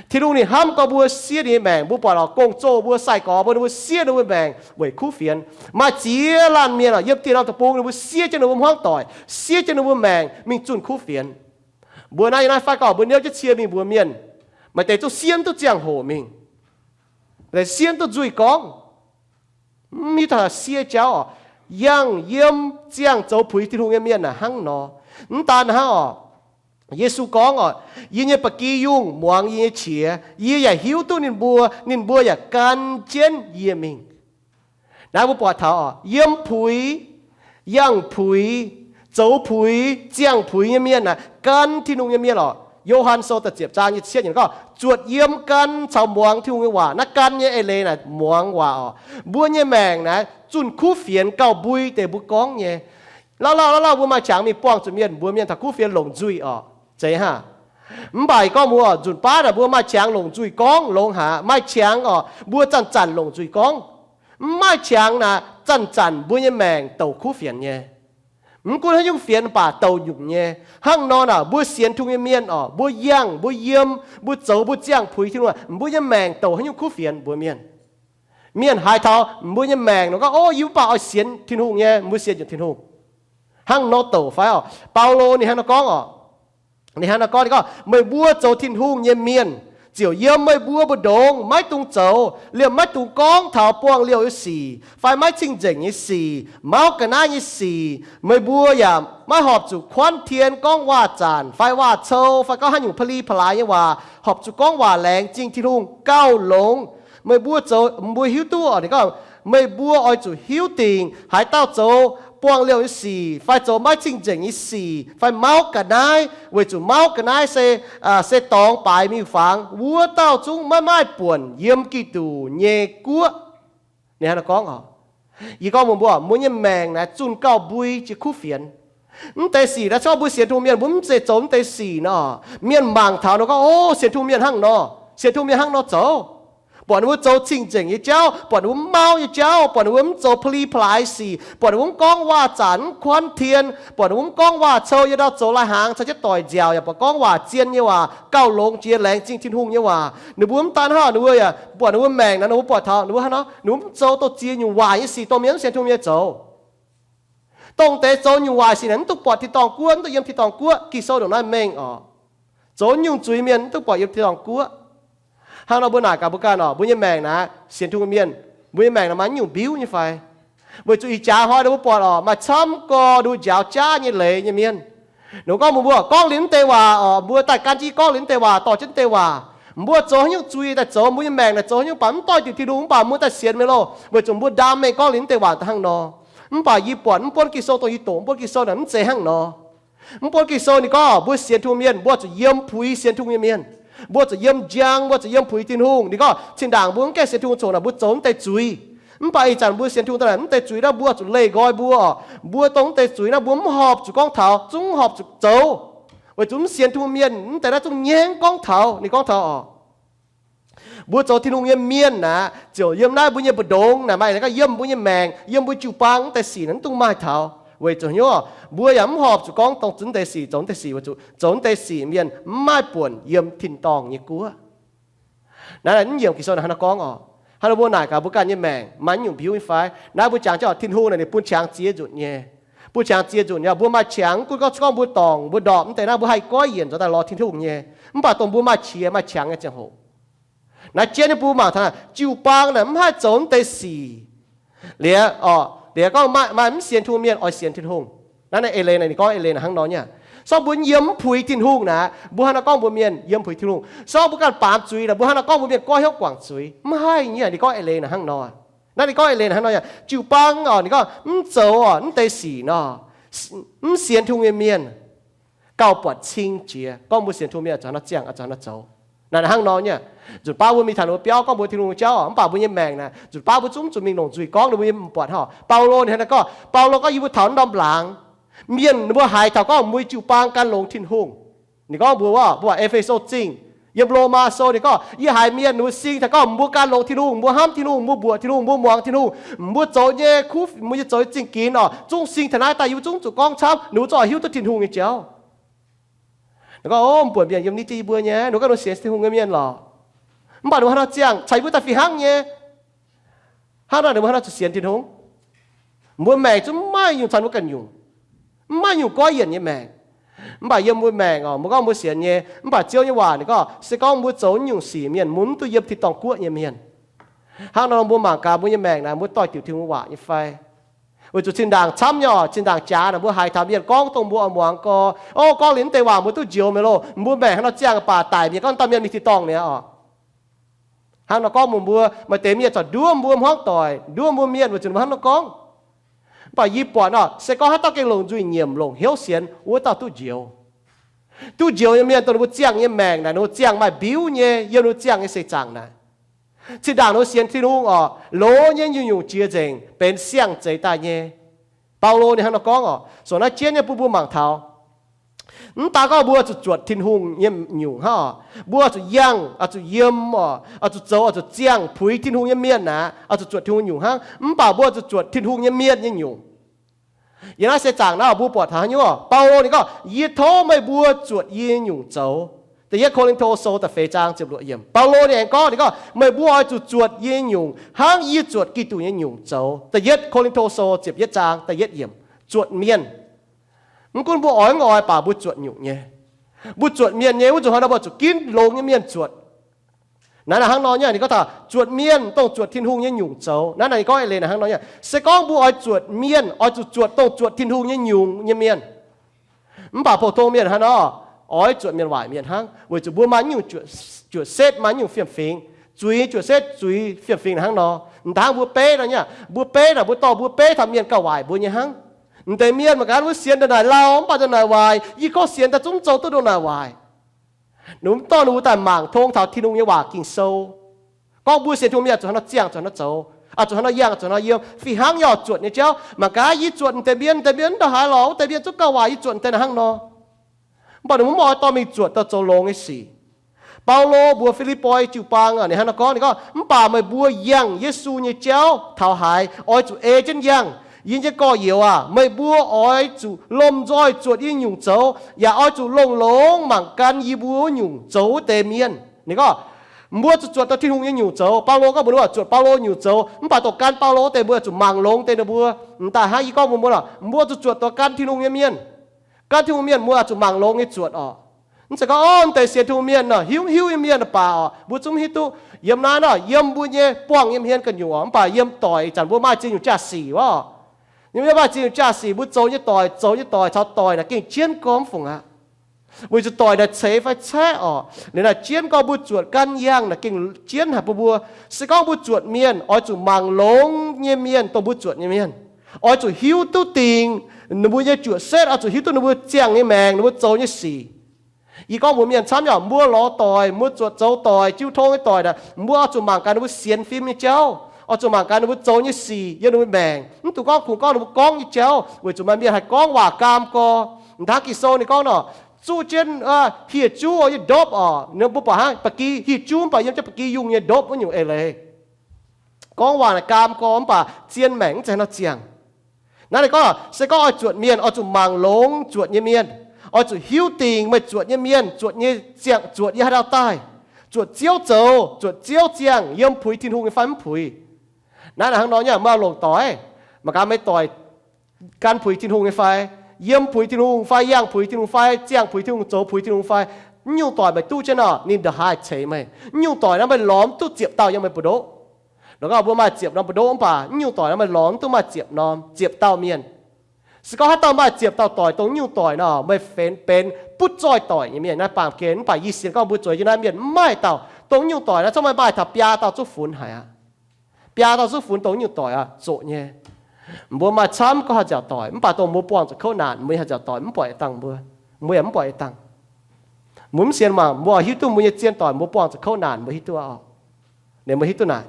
Tin-Hungh ninh hnamv gorx mbuo siev ninh nyei maengc. Mbuo buatc oc, gong-zoh mbuo, sai-gorx mbuo, ninh mbuo siev ninh mbuo maengc weic kuv fienx. Maaih ziex laanh mienh oc, yiem dieh norm deic-bung ninh mbuo siev jienv ninh mbuo hmuangv doic, siev jienv ninh mbuo maengc mingh zunh kuv fienx. Mbuo naaiv, yiem naaiv fai gorngv mbuo niouv jienv cie mingh mbuox mienh, maaih deix zungv siev duqv ziangh hoc mingh, maaih deix siev duqv nzuih gorngv. Mv hiuv taux siev jauv oc. Yangh yiem ziangh zoux puix Tin-Hungh nyei mienh naaic hnangv nor. Mv daan hnangv oc, Yesu gorngv oc, yie nyei ba'gi yungh muangx yie nyei qiex, yie yaac hiuv duqv ninh mbuo, ninh mbuo yaac gan jienv yie mingh. Naaiv mbuo buatc taux oc, yiem puix, yangh puix, zoux puix, ziangh puix nyei mienh naaic gan Tin-Hungh nyei mienh oc. Yo^han Sou da'ziepc zaang nyei cietv gorngv, zuotc yiem gan caux muangx Tin-Hungh nyei waac. Naaiv gan nyei eix leiz naaic muangx waac oc. Mbuo nyei maengc naaic zunh kuv fienx gauh mbui deix mbuo gorngv nyei. Lauh lauh lauh lauh mbuo maaih qangx mingh buangh zuqc mienh, mbuox mienh taux kuv fienx longc nzuih oc. Zeiz hnangv. Mv baac gorngv mbuo oc, nzunc baav naaic mbuo maaih qangx longc nzuih gorngv longx haic. Maaih qangx oc, mbuo zanc-zanc longc nzuih gorngv. Mv maaih qangx naaic zanc-zanc mbuo nyei maengc douc kuv fienx nyei. Mv gunv haaix nyungc fienx mv baac douc nyungc nyei. Hnangv nor naaic mbuo sienx Tin-Hungh nyei mienh oc, mbuo yangh, mbuo yiem, mbuo zoux, mbuo ziangh puix Tin-Hungh, mbuo nyei maengc douc haaix nyungc kuv fienx mbuox mienh. Mienh haiz taux mbuo nyei maengc nor gorngv, o, yie mv baac oix sienx Tin-Hungh nyei, mbuo sienx yietc Tin-Hungh. Hnangv nor douc fai oc? Baulo ninh hnangv nor gorngv oc. Ninh hnangv nor gorngv, ninh gorngv, meih mbuo zoux Tin-Hungh nyei mienh, ziouc yiem meih mbuo mbu'ndongx maiv dungx zoux, liemh maiv dungx gorngv taux buangh liouh nyei sic fai maiv cing-nzengc nyei sic, mauv ga'naaiv nyei sic. Meih mbuo yaac maiv horpc zuqc kuanv tien gorngv waac-zanc fai waac-cou fai gorngv haaix nyungc pa'li pa'laaix nyei waac, horpc zuqc gorngv waac laengz zingh Tin-Hungh gauh longx. Meih mbuo zoux, mbuo hiuv duqv oc, ninh gorngv, meih mbuo oix zuqc hiuv dingc haaix dauh zoux buangh liouh nyei sic fai zoux maiv cing-nzengc nyei sic fai mauv ga'naaiv, weic zuqc mauv ga'naaiv se, se dorngx baaix miuc-fangx, wuov dauh zungv maiv maaih buonc yiem Giduc nyei guoqv. Ninh hnangv nor gorngv oc. Yie gorngv mbuox mbuo, mbuo nyei maengc naaic zunh gauh mbui jiex kuv fienx. Mv deix sic naaiv, se gorngv mbuo sienx Tin-Hungh mienh, mbuo mv zeiz zoux mv deix sic nor, mienh mangc taux nor gorngv, o, sienx Tin-Hungh mienh hnangv nor, sienx Tin-Hungh mienh hnangv nor zoux. Buatc ninh mbuo zoux cing-nzengc nyei jauv, buatc ninh mbuo mv mauv nyei jauv, buatc ninh mbuo mv zoux pa'li pa'laaix sic, buatc ninh mbuo mv gorngv waac-zanc, mv kuanv tien, buatc ninh mbuo mv gorngv waac-cou, yietc dauh zoux lai-hnaangx caux jienv doic nziaauc, yaac buatc gorngv waac zien nyei waac gauh longx jiex, laengz zingh Tin-Hungh nyei waac. Ninh mbuo mv daan hnangv, ninh mbuo yaac buatc ninh mbuo maengc naaic, ninh mbuo buatc taux ninh mbuo hnangv nor, ninh mbuo mv zoux dongh ziex nyungc waaic nyei sic dongh mienh mv sienx Tin-Hungh nyei zoux. Dongh deix zoux nyungc waaic sic naaic mv duqv buatc tin-dorngh guoqv, mv duqv yiem tin-dorngh guoqv. Ging-Sou ndongc naaiv mengh oc. Zoux nyungc zuiz mienh mv duqv buatc yiem tin-dorngh guoqv. Hnangv nor mbuo naaic gaax mbuo ganh oc, mbuo nyei maengc naaic, sienx Tin-Hungh mienh, mbuo nyei maengc naaic maaih nyungc mbiuv nyei fai? Weic zuqc ih jaax hnoi ninh mbuo buatc oc, maaih camv gorx nduqc njaaux jaav nyei leiz nyei mienh. Ninh gorngv mbuox mbuo, gorngv liuz mv deix waac oc, mbuo daaih gan jienv gorngv liuz mv deix waac, dorh jienv mv deix waac. Mbuo zoux haaix nyungc zuiz daaih zoux, mbuo nyei maengc naaic zoux haaix nyungc baac mv doix diuc Tin-Hungh, mv baac mbuo daaih sienx meih loh, weic zuqc mbuo ndaam mengh gorngv liuz mv deix waac daaih hnangv nor. Mv baac yie buatc mv buonv Ging-Sou, dongh yie doqc mv buonv Ging-Sou naaic mv zeiz hnangv nor. Mv buonv Ging-Sou ninh gorngv mbuo sienx Tin-Hungh mienh, mbuo zuqc yiem puix sienx Tin-Hungh nyei mienh. Mbuo zuqc yiem njang, mbuo zuqc yiem puix Tin-Hungh. Ninh gorngv zinh ndaangc mbuo mv gaengh sienx Tin-Hungh, coc naaic mbuo zoux mv deix zuiz. Mv baac ih zanc mbuo sienx Tin-Hungh daaih, mv deix zuiz naaiv mbuo zuqc leih nqoi mbuo oc. Mbuo dongh mv deix zuiz naaiv mbuo mv horpc zuqc gorngv taux, zungv horpc zuqc zoux. Weic zuqc mv sienx Tin-Hungh mienh mv deix naaiv zungv nyaengv gorngv taux, ninh gorngv taux oc. Mbuo zoux Tin-Hungh nyei mienh naaic, ziouc yiem naaiv mbuo nyei mbu'ndongx naaic, maaih gorngv yiem mbuo nyei maengc, yiem mbuo jiu-baang mv deix sic naaic mv dungx maaih taux. Weic zuqc hnyouv mbuo yaac mv horpc zuqc gorngv dongh zunv deix sic, zoux deix sic, weic zuqc zoux deix sic mienh mv maaih buonc yiem tin-dorngh nyei guoqv. Naaiv mv yiemc Ging-Sou naaic hnangv nor gorngv oc. Hnangv nor mbuo naaic gaax mbuo ganh nyei maengc maaih nyungc mbiuv nyei fai? Naaiv mbuo jangx jienv Tin-Hungh naaic ninh bun qangx ziex nzunc nyei. Bun qangx ziex nzunc nyei, mbuo maaih qangx, mv gunv gorngv, gorngv mbuo dorngc mbuo ndorpc mv deix naaiv mbuo haih goiv yienc nzuonx daaih lorz Tin-Hungh nyei. Mv baac dongh mbuo maaih qiex maaih qangx nyei ziangh hoc. Naaiv jienv nyei mbuo mangc taux naaic jiu-baang naaic mv haih zoux mv deix sic. Liuz oc, liuz gorngv maaih, maaih mv sienx Tin-Hungh mienh oix sienx Tin-Hungh. Naaiv naaiv eix leiz naaic ninh gorngv eix leiz naaic hnangv nor nyei. Se gorngv mbuo yiem mv puix Tin-Hungh naaic, mbuo hnangv nor gorngv mbuox mienh yiem puix Tin-Hungh. Se gorngv mbuo ganh baamz zuiz naaic, mbuo hnangv nor gorngv mbuox mienh goiv hnyouv guangc zuiz. Mv haih nyei, ninh gorngv eix leiz naaic hnangv nor. Naaiv ninh gorngv eix leiz naaic hnangv nor nyei. Jiu-baang oc, ninh gorngv mv zoux oc, mv deix sic nor, mv sienx Tin-Hungh nyei mienh, gauh buatc cing jiex gorngv mbuo sienx Tin-Hungh mienh zuqc hnangv nor ziangh, zuqc hnangv nor zoux. Naaic hnangv nor nyei, nzunc baav mbuo mingh taux ninh mbuo biauv gorngv mbuo Tin-Hungh nyei jauv, mv baac mbuo nyei maengc naaic, nzunc baav mbuo zungv zuqc mingh longc nzuih gorngv ninh mbuo nyei buatc hov. Baulo ninh hnangv naaiv gorngv, Baulo gorngv, yie mbuo taux norm laangz, mienh ninh mbuo haiz taux gorngv mbuo nyei jiu-baang gan longx Tin-Hungh. Ninh gorngv mbuox, mbuo buatc E^fe^so Zingh, yiem Lomaa Sou ninh gorngv, yie haiz mienh ninh mbuo sing taux gorngv mbuo gan longx Tin-Hungh, mbuo hnamv Tin-Hungh, mbuo mbuoqc Tin-Hungh, mbuo muangx Tin-Hungh, mbuo zoux nyei kuv, mbuo nyei zoux nyei zingh ginx orqc, zungv sing taux naaiv daaih yie mbuo zungv zuqc gorngv camv, ninh mbuo zungv oix hiuv duqv Tin-Hungh nyei jauv. Ninh gorngv, o, mv buatc mienh yiem ni jienv yie mbuo nyei, ninh gorngv ninh sienx Tin-Hungh nyei mienh lorqc. Mv baac ninh mbuo hnangv nor ziangh caux yie mbuo daaih fih hnangv nyei. Hnangv nor ninh mbuo hnangv nor zuqc sienx Tin-Hungh. Mbuo maengc zungv maiv nyungc caux mbuo ganh nyungc, maiv nyungc goiv yienc nyei maengc. Mv baac yiem mbuo maengc orqc, mbuo gorngv mbuo sienx nyei, mv baac Ziouv nyei waac ninh gorngv, se gorngv mbuo zoux nyungc sic, mienh mbuo mv duqv yiem tin-dorngh guoqv nyei mienh. Hnangv nor mbuo mangc gaax mbuo nyei maengc naaic mbuo doix-diuc Tin-Hungh waac nyei fai? Weic zuqc zinh ndaangc camv nyei orqc, zinh ndaangc jaax naaic mbuo haiz taux mienh gorngv dongh mbuo oix muangx gorx, o, gorngv liuz naaiv deix waac mbuo duqv njoux mi'aqv loh. Mbuo maengc hnangv nor ziangh baac daic mi'aqv, gorngv dauh mienh mingh tin-dorngh mi'aqv orqc. Hnangv nor gorngv mbuox mbuo, maaih deix mienh corc nduov mbuo hmuangv doic, nduov mbuo mienh weic zuqc ninh mbuo hnangv nor gorngv. Mv baac yie buatc orqc, se gorngv haaix dauh gengh longc nzuih nyiemc longc hnyouv sienx, wuov dauh duqv njoux. Duqv njoux nyei mienh dongh ninh mbuo ziangh nyei maengc naaic, ninh mbuo ziangh maaih mbiuv nyei, yiem ninh mbuo ziangh nyei seix zaangc naaic. Zinh ndaangc ninh mbuo sienx Tin-Hungh orqc, loz nyei nyungc-nyungc jiex nzengc, benx siang-zeix daaih nyei. Baulo ninh hnangv nor gorngv orqc, so naaiv jienv nyei bun mbuo mangc taux. Mv daan gorngv mbuo zuqc zuotc Tin-Hungh nyei nyungc hnangv orqc, mbuo zuqc yangh, oix zuqc yiem orqc, oix zuqc zoux, oix zuqc ziangh puix Tin-Hungh nyei mienh aqv, oix zuqc zuotc Tin-Hungh nyungc hnangv. Mv baac mbuo zuqc zuotc Tin-Hungh nyei mienh nyei nyungc. Yiem naaiv seix zaangc naaiv mbuo buatc taux haaix nyungc orqc? Baulo ninh gorngv, yie tov meih mbuo zuotc yie nyei nyungc zoux. Da'yietv Ko^lin^to Sou da'feix zaang ziepc luoqc yiemc, Baulo ninh aengx gorngv, ninh gorngv, meih mbuo oix zuqc zuotc yie nyei nyungc hnangv yie zuotc Giduc nyei nyungc zoux. Da'yietv Ko^lin^to Sou ziepc yietv zaang da'yietv yiemc, zuotc mienh. Mv gunv mbuo oix mv oix baac mbuo zuotc nyungc nyei. Mbuo zuotc mienh nyei wuov nzunc hnoi nor mbuo zuqc ginv longx nyei mienh zuotc. Naaiv naaic hnangv nor nyei, ninh gorngv taux zuotc mienh dongh zuotc Tin-Hungh nyei nyungc zoux. Naaiv naaic ninh gorngv eix leiz naaic hnangv nor nyei, se gorngv mbuo oix zuotc mienh, oix zuqc zuotc dongh zuotc Tin-Hungh nyei nyungc nyei mienh. Mv baac pou-tong mienh hnangv nor, oix zuotc mienh waaic mienh hnangv, weic zuqc mbuo maaih nyungc juoqc setv, maaih nyungc fiem-fingx, zuiz juoqc setv, zuiz fiem-fingx hnangv nor. M'daaih hnangv mbuo beiv nor nyei, mbuo beiv naaic mbuo dorh mbuo beiv taux mienh gauh waaic mbuo nyei hnangv. M'deix mienh mangc gaax wuov sienx ndongc naaic lauh, mv baac ndongc naaic waaic, yie gorngv sienx daaih zungv zoux duqv ndongc naaic waaic. Ninh mbuo mv dorh ninh mbuo daaih mangc tong taux Tin-Hungh nyei waac Ging-Sou. Gorngv mbuo sienx Tin-Hungh mienh zuqc hnangv nor ziangh, zuqc hnangv nor zoux, zuqc hnangv nor yangh, zuqc hnangv nor yiem, fih hnangv nyei zuotc nyei jauv. Mangc gaax yie zuotc m'deix mienh, m'deix mienh ndongc haaix lorqc, wuov deix mienh zungv gauh waaic, yie zuotc m'deix naaic hnangv nor. Mv baac ninh mbuo mv oix dorh mingh zuotc dongh zoux longx nyei sic. Baulo mbuox Fi^lipv^poi jiu-baang, ninh hnangv nor gorngv, ninh gorngv, mv baac meih mbuo yangh Yesu nyei jauv taux haaix, oix zuqc ei jienv yangh. Yie nyei gorx-youz aac, meih mbuo oix zuqc lomh nzoih zuotc yie nyungc zoux, yaac oix zuqc longx-longx mangc gan yie mbuo nyungc zoux wuov deix mienh. Ninh gorngv, mbuo zuqc zuotc dongh Tin-Hungh nyei nyungc zoux. Baulo gorngv mbuox ninh mbuo zuotc Baulo nyungc zoux, mv baac dongh gan Baulo deix mbuo zuqc mangc longx deix ninh mbuo. M'daaih hnangv yie gorngv mbuox mbuo, mbuo zuqc zuotc dongh gan Tin-Hungh nyei mienh. Gan Tin-Hungh mienh mbuo zuqc mangc longx nyei zuotc orqc. Mv zeiz gorngv, o, m'deix sienx Tin-Hungh mienh nor, hiuv hiuv nyei mienh baac orqc, mbuo zungv hiuv duqv. Yiem naaiv nor, yiem mbuo nyei buangh nyei hmien ganh nyungc orqc, mv baac yiem doic ih zanc mbuo maaih ziex nyungc jaa-sic orqc. Yiem maaih ziex nyungc jaa-sic mbuo zoux nyei doic, zoux nyei doic caux doic naaic gengh jienv gormx fungc aqv. Weic zuqc doic naaic ceix fai caeqv orqc, liuz naaic jienv gorngv mbuo zuotc gan yangh naaic gengh jienv haic bun mbuo. Se gorngv mbuo zuotc mienh, oix zuqc mangc longx nyei mienh dongh mbuo zuotc nyei mienh. Oix zuqc hiuv duqv dingc ninh mbuo nyei juoqc setv, oix zuqc hiuv duqv ninh mbuo ziangh nyei maengc, ninh mbuo zoux nyei sic. Yie gorngv mbuox mienh camv nyei, mbuo lorz doic, mbuo zuotc zoux doic, jiu tong nyei doic naaic, mbuo oix zuqc mangc gaax ninh mbuo sienx fim nyei jauv, oix zuqc mangc gaax ninh mbuo zoux nyei sic yiem ninh mbuo maengc. Mv dungx gorngv kungx gorngv ninh mbuo gorngv nyei jauv, weic zuqc maaih mienh haih gorngv waac gaam gorx. M'daaih Ging-Sou ninh gorngv nor, zuqv jienv hieh juv nyei ndopv orqc. Mbuo buatc hnangv ba'gi hieh juv mv baac yiem jienv ba'gi yungh nyei ndopv wuov nyungc eix leiz. Gorngv waac naaic gaam gorx mv baac zien maengc mv zeiz nor ziangh. Naaiv ninh gorngv, se gorngv oix zuotc mienh, oix zuqc mangc longx zuotc nyei mienh, oix zuqc hiuv dingc meih zuotc nyei mienh zuotc nyei ziangh zuotc yiem haaix ndau daaih, zuotc Ziouv zoux, zuotc Ziouv ziangh, yiem puix Tin-Hungh nyei fai mv puix. Naaiv naaic hnangv nor nyei, meih oix longc doic, mangc gaax meih doic gan puix Tin-Hungh nyei fai, yiem puix Tin-Hungh fai, yangh puix Tin-Hungh fai, ziangh puix Tin-Hungh, zoux puix Tin-Hungh fai. Mv nyungc doic meih duqv jienv nor, ninh ndongc haaix ceix meih. Mv nyungc doic naaiv meih lorz mv duqv ziepc dauh yiem meih buoz-ndoqv. Ndongc gorngv mbuo maaih ziepc norm buoz-ndoqv mv baac mv nyungc doic naaiv meih lorz mv duqv maaih ziepc norm, ziepc dauh mienh. Se gorngv haaix dauh maaih ziepc dauh doic dongh mv nyungc doic nor, meih benx, benx butv zoih doic nyei mienh naaiv baamh gen. Mv baac yie sienx gorngv mbuo zueiz jienv naaiv mienh mv maaih dauh dongh mv nyungc doic naaiv. Zorqv meih maaih taux biaa dauh zuqv funx haic aqv. Biaa dauh zuqv funx dongh mv nyungc doic aqv, zoqc nyei. Mbuo maaih camv gorngv haih nziaauc doic, mv baac dongh mbuo buangh zuqc kouv naanc, mbuo nyei haih nziaauc doic mv buatc dangh mbuo. Mbuo yaac mv buatc yietc dangh. Mbuo mv sienx mangc, mbuo hiuv duqv mbuo nyei zien doic mbuo buangh zuqc kouv naanc, mbuo hiuv duqv oc. Ninh mbuo hiuv duqv naaic.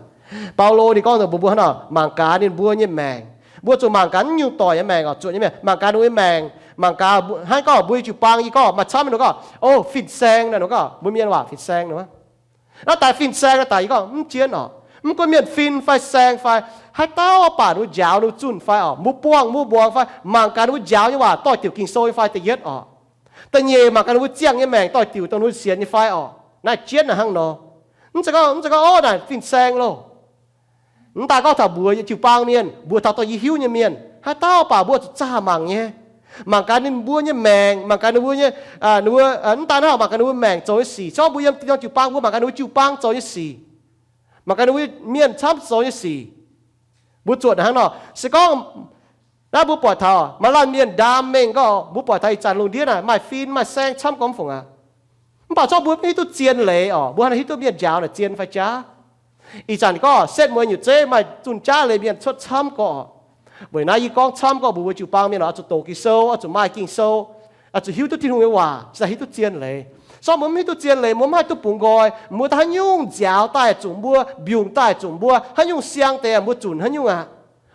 Baulo ninh gorngv nzengc mbuo, mbuo hnangv nor mangc gaax ninh mbuo nyei maengc. Mbuo zuqc mangc gaax naaiv nyungc doic nyei maengc oc, zuotc nyei maengc, mangc gaax ninh mbuo nyei maengc. Mangc gaax haaix gorngv mbuo nyei jiu-baang, yie gorngv maaih camv ninh gorngv, o, fin-saeng naaic, ninh gorngv mbuo mienh waac fin-saeng naaic. Naaiv daaih fin-saeng naaiv daaih yie gorngv mv jienv oc. Mv gunv mienh fin fai saeng fai, haaix dauh baac ninh mbuo njaaux ninh mbuo zunh fai oc, mbuo buangh mbuo mbuangz fai, mangc gaax ninh mbuo njaaux nyei waac doix-diuc Ging-Sou nyei fai da'yietv oc. Da'nyeic, mangc gaax ninh mbuo ziangh nyei maengc doix-diuc dongh ninh mbuo sienx nyei fai oc. Naaiv jienv naaic hnangv nor. Mv zeiz gorngv, mv zeiz gorngv, o, naaic fin-saeng loh. Mv daaih gorngv taux mbuox yietc jiu-baang mienh, mbuox taux dongh yie hiuv nyei mienh, haaix dauh baac mbuo zuqc zaah mangc nyei. Mangc gaax ninh mbuo nyei maengc, mangc gaax ninh mbuo nyei, ninh mbuo, mv daaih naaiv mangc gaax ninh mbuo maengc zoux nyei sic. Corc mbuo yiem dongh jiu-baang mbuo mangc gaax ninh mbuo jiu-baang zoux nyei sic, mangc gaax ninh mbuo mienh camv zoux nyei sic. Mbuo zuotc naaic hnangv nor. Se gorngv naaiv mbuo buatc taux maaih laanh mienh ndaam mengh gorngv, mbuo buatc taux ih zanc lungh ndiev naaic maaih fin maaih saeng camv gormx fungc aqv. Mv baac corc mbuo mv hiuv duqv zien leiz oc. Mbuo hnangv naaiv hiuv duqv mienh njaaux naaic zien fai jaav. Ih zanc gorngv setv mueiz nyutc zeiv maaih zunh jaav leiz mienh cuotv camv gorx. Weic naaiv yie gorngv camv gorx mbuox mbuo jiu-baang mienh oix zuqc doqc Ging-Sou, oix zuqc maaih Ging-Sou, oix zuqc hiuv duqv Tin-Hungh nyei waac, cingx daaih hiuv duqv zien leiz. Corc mbuo mv hiuv duqv zien leiz, mbuo mv haih duqv bungx nqoi, mbuo daaih haaix nyungc nziaaux daaih zuqc mbuo, mbiungc daaih zuqc mbuo, haaix nyungc siang deix mbuo zunc haaix nyungc aqv.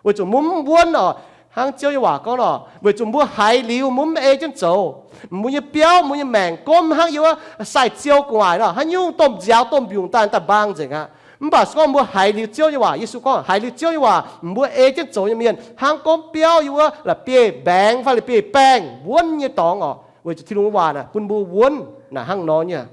Weic zuqc mbuo mv wuonv oc. Hnangv Ziouv nyei waac gorngv oc, weic zuqc mbuo haiz liuz mbuo mv ei jienv zoux, mbuo nyei biauv, mbuo nyei maengc gomv hnangv yiem wuov sai-ziou gu'nguaaic nor, haaix nyungc domh nziaaux domh mbiungc daaih daaih mbaang nzengc aqv. Mv baac se gorngv mbuo haiz liuz Ziouv nyei waac, Yesu gorngv haiz liuz Ziouv nyei waac, mbuo ei jienv zoux nyei mienh hnangv gomv biauv yiem wuov la'bieiv-mbaengx fai la'bieiv-baengh wuonv nyei dorngx oc. Weic zuqc Tin-Hungh nyei waac naaic bun mbuo wuonv naaic hnangv nor nyei.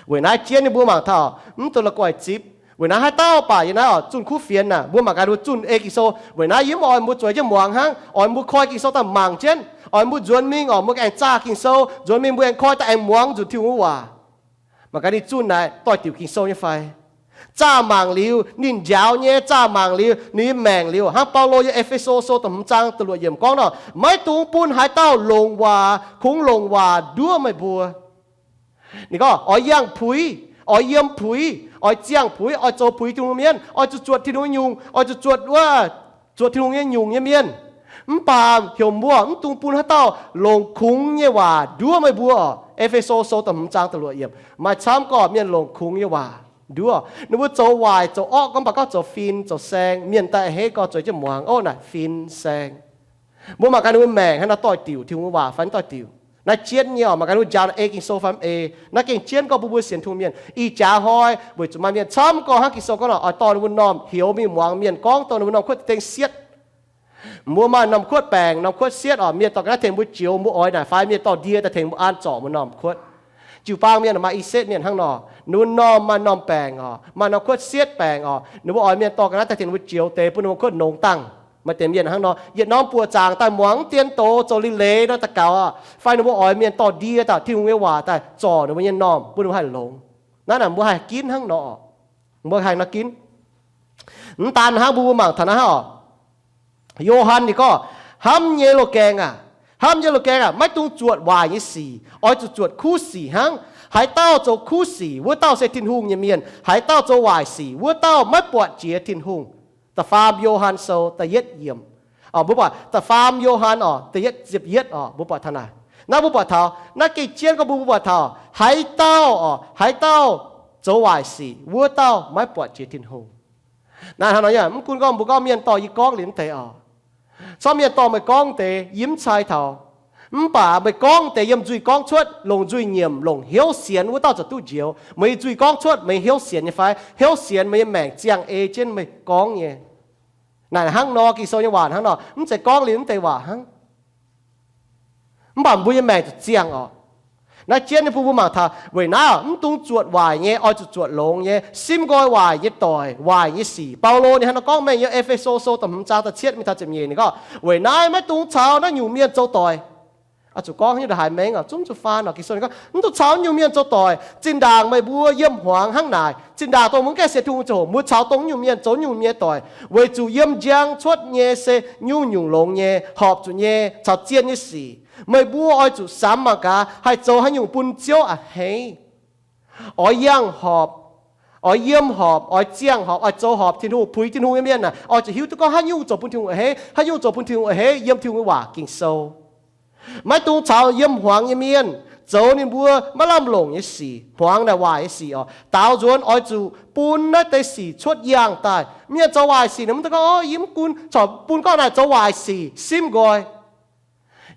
Weic naaiv jienv nyei mbuo mangc taux mv dungx la'guaih zipv. Weic naaiv haaix dauh baac yiem naaiv oc zunh kuv fienx naaic, mbuo mangc gaax ninh mbuo zunh ei Ging-Sou. Weic naaiv yie mv oix mbuo zueiz jienv muangx hnangv, oix mbuo koi Ging-Sou daaih mangc jienv, oix mbuo nzuonx mingh oc, mbuo aengx zaah Ging-Sou, nzuonx mingh mbuo aengx koi daaih aengx muangx nzunc Tin-Hungh nyei waac. Mangc gaax ninh zunh naaic doix-diuc Ging-Sou nyei fai. Zaah mangc liuz ninh njaaux nyei, zaah mangc liuz ninh nyei maengc liuz, hnangv Baulo yiem E^fe^so Sou da'hmz zaang da'luoqc yiemc gorngv nor, maiv dungx bun haaix dauh longc waac, kungx longc waac nduov meih mbuo. Ninh gorngv oix yangh puix, oix yiem puix, oix ziangh puix, oix zoux puix Tin-Hungh mienh, oix zuqc zuotc Tin-Hungh nyei nyungc, oix zuqc zuotc wuov, zuotc Tin-Hungh nyei nyungc nyei mienh. Mv baac heuc mbuo mv dungx bun haaix dauh longc kungx nyei waac nduov meih mbuo oc. E^fe^so Sou da'hmz zaang da'luoqc yiemc maaih camv gorqv mienh longc kungx nyei waac nduov. Ninh mbuo zoux waaic zoux orqv gorngv, mv baac gorngv zoux fin zoux saeng, mienh daaih a'hneiv gorngv zueiz jienv muangx, ov, naaic fin saeng. Mbuo mangc gaax ninh mbuo maengc hnangv naaiv doix-diuc Tin-Hungh nyei waac fai mv doix-diuc. Naaiv jienv nyei oc, mangc gaax ninh mbuo njaaux naaic ei Ging-Sou fai mv ei. Naaiv gengh jienv gorngv bun mbuo sienx Tin-Hungh mienh. Ih jaax hnoi weic zuqc maaih mienh camv gorngv hnangv Ging-Sou gorngv nor, oix dorh ninh mbuo normh hioux mingh muangx mienh gorngv dongh ninh mbuo normh kuotv deix sietv. Mbuo maaih normh kuotv baengc, normh kuotv sietv oc, mienh dorh ga'naaiv tengx mbuo joux, mbuo oix naaic fai mienh dorh ndie daaih tengx mbuo an zorc mbuo normh kuotv. Jiu-baang mienh maaih i setv mienh hnangv nor, ninh mbuo normh maaih normh baengc oc, maaih normh kuotv sietv baengc oc, ninh mbuo oix mienh dorh ga'naaiv daaih tengx ninh mbuo joux deix bun ninh mbuo kuotv nongx dangh. Maaih deix mienh hnangv nor, yietc norm buoqc zaangc daaih muangx mv dien doz, zoux liuc leiz nor daaih gaux aqv. Fai ninh mbuo oix mienh dorh ndie daaih, Tin-Hungh nyei waac daaih zorc ninh mbuo nyei normh bun ninh mbuo haih longx. Naaiv naaic mbuo haih ginv hnangv nor. Mbuo haih nor ginv. Mv daan hnangv, mbuo mbuo mangc taux naaiv oc. Yo^han ninh gorngv, hnamv nyei loz-gaengh aac, hnamv nyei loz-gaengh aac, maiv dungx zuotc waaic nyei sic, oix zuqc zuotc kuv sic hnangv. Haaix dauh zoux kuv sic, wuov dauh se Tin-Hungh nyei mienh. Haaix dauh zoux waaic sic, wuov dauh maiv buatc jiex Tin-Hungh. Da'faam Yo^han Sou da'yietv yiemc. Mbuo buatc da'faam Yo^han oc, da'yietv ziepc yietv oc, mbuo buatc taux naaic. Naaiv mbuo buatc taux, naaiv gengh jienv gorngv mbuo, mbuo buatc taux haaix dauh oc, haaix dauh zoux waaic sic, wuov dauh maiv buatc jiex Tin-Hungh. Naaiv hnangv nor, mv gunv gorngv mbuo gorngv mienh dorh yie gorngv liuz mv deix oc, corc mienh dorh meih gorngv deix yie mv cai taux. Mv baac meih gorngv deix yiem nzuih gorngv cuotv, longc nzuih nyiemc, longc hnyouv sienx, wuov dauh ziouc duqv njoux. Meih nzuih gorngv cuotv, meih hnyouv sienx nyei fai? Hnyouv sienx, meih nyei maengc ziangh ei jienv meih gorngv nyei. Naaic hnangv nor, Ging-Sou nyei waac hnangv nor, mv zeiz gorngv liuz mv deix waac hnangv. Mv baac mbuo nyei maengc zuqc ziangh oc. Naaiv jienv nyei bun mbuo mangc taux weic naaiv mv dungx zuotc waaic nyei, oix zuqc zuotc longx nyei, simv nqoi waaic nyei doic, waaic nyei sic. Baulo ninh hnangv nor gorngv mengh yiem E^fe^so Sou da'hmz zaang da'cietv mingh taux ziepc nyeic, ninh gorngv, weic naaiv maiv dungx caux naaiv nyungc mienh zoux doic. Oix zuqc gorngv haaix nyungc ndongc haaix maengx oc, zungv zuqc faan oc. Ging-Sou ninh gorngv mv dungx caux naaiv nyungc mienh zoux doic. Zinh ndaangc meih mbuo yiem hmuangx hnangv naaic, zinh ndaangc dongh mbuo mv gaengh sienx Tin-Hungh ziangh hoc, mbuo caux dongh naaiv nyungc mienh zoux naaiv nyungc mienh doic, weic zuqc yiem njang cuotv nyei se nyungc-nyungc longx nyei, horpc zuqc nyei, caux zien nyei sic. Meih mbuo oix zuqc samx mangc gaax haih zoux haaix nyungc bun Ziouv a'hneiv. Oix yangh horpc, oix yiem horpc, oix ziangh horpc, oix zoux horpc Tin-Hungh, puix Tin-Hungh nyei mienh aah, oix zuqc hiuv duqv gorngv haaix nyungc zoux bun Tin-Hungh a'hneiv, haaix nyungc zoux bun Tin-Hungh a'hneiv yiem Tin-Hungh nyei waac Ging-Sou. Maiv dungx caux yiem hmuangx nyei mienh zoux ninh mbuo maiv lamh longc nyei sic. Hmuangx naaic waaic nyei sic oc. Daaux nzuonx oix zuqc bun naaiv deix sic cuotv yangh daaih. Mienh zoux waaic sic ninh mv dungx gorngv, Yie mv gunv, corc bun gorngv naaic zoux waaic sic, simv nqoi.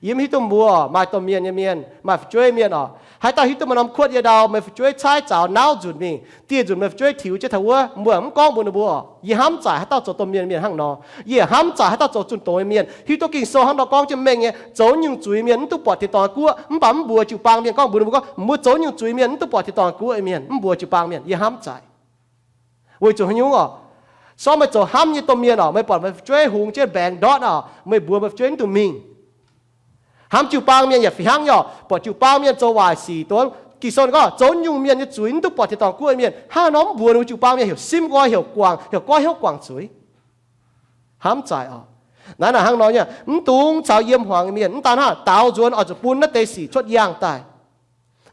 Yie mv hiuv duqv mbuo maaih domh mienh nyei mienh, maaih fu'jueiv mienh oc, haaix dauh hiuv duqv maaih norm kuotv yiem ndau, meih fu'jueiv caaiv zaux nauv nzunc mingh, dieh nzunc meih fu'jueiv tiux jienv taux wuov, mbuo mv gorngv mbuox ninh mbuo, Yie hnamv zaaic haaix dauh zoux domh mienh mienh hnangv nor. Yie hnamv zaaic haaix dauh zoux zunh doz nyei mienh. Hiuv duqv Ging-Sou hnangv nor gorngv jienv mengh nyei, zoux nyungc zuiz mienh mv duqv buatc tin-dorngh guoqv. Mv baac mv mbuox jiu-baang mienh, gorngv mbuox ninh mbuo gorngv, Mbuo zoux nyungc zuiz mienh mv duqv buatc tin-dorngh guoqv mienh, mv mbuox jiu-baang mienh. Yie hnamv zaaic. Weic zuqc haaix nyungc oc? Sortv meih zoux hnamv nyei domh mienh oc, meih buatc meih fu'jueiv hungx jienv mbaengx ndortv oc, meih mbuox meih fu'jueiv mv dungx mingh. Hnamv jiu-baang mienh yaac fih hnangv nyei oc. Buatc jiu-baang mienh zoux waaic sic, dongh Ging-Sou ninh gorngv zoux nyungc mienh nyei zuiz mv duqv buatc tin-dorngh guoqv mienh, hnangv nor mv mbuox ninh mbuo jiu-baang mienh heuc simv nqoi, heuc guangc, heuc goiv hnyouv guangc zuiz. Hnamv zaaic oc. Naaiv naaic hnangv nor nyei, mv dungx caux yiem hmuangx nyei mienh, mv daan hnangv, daaux nzuonx oix zuqc bun naaiv deix sic cuotv yangh daaih.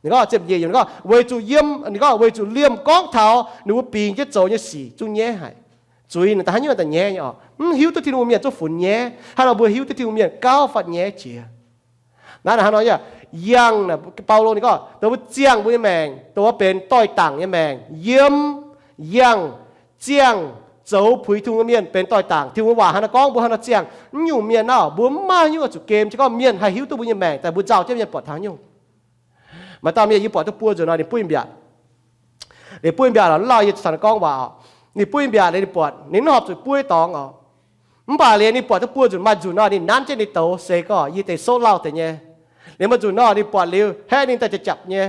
Ninh gorngv, ziepc nyeic yiemc ninh gorngv, weic zuqc yiem, ninh gorngv weic zuqc liemh gorngv taux ninh mbuo bingx jienv zoux nyei sic zungv nyaiv haic. Zuiz ninh daaih haaix nyungc daaih nyaiv nyei oc. Mv hiuv duqv Tin-Hungh mienh zungv funx nyaiv. Hnangv nor mbuo hiuv duqv Tin-Hungh mienh gauh faatv nyaiv jiex. Naaiv hnangv nor yangh, Baulo ninh gorngv dongh mbuo ziangh mbuo nyei maengc, dongh mbuo benx doix-dangc nyei maengc, yiem, yangh, ziangh, zoux puix Tin-Hungh nyei mienh benx doix-dangc. Tin-Hungh nyei waac hnangv nor gorngv mbuo hnangv nor ziangh, mv nyungc mienh naaiv mbuo mv maaih haaix nyungc oix zuqc gem, se gorngv mienh haih hiuv duqv mbuo nyei maengc daaih mbuo nzauh jienv mienh buatc taux haaix nyungc. Maaih dauh mienh yie buatc duqv buo nzunc nor ninh buov mbiaatc. Ninh buov mbiaatc lorz laaih yie caux ninh gorngv waac oc. Ninh buov mbiaatc liuz ninh buatc ninh mv horpc zuqc buov dorngx oc. Mv baac liuz ninh buatc duqv buo nzunc, maaih nzunc nor ninh nanv jienv ninh douz seix gorngv, Yie deix souv lauh deix nyei. Liuz maaih nzunc nor ninh buatc liuz haeqv ninh daaih japc-japc nyei.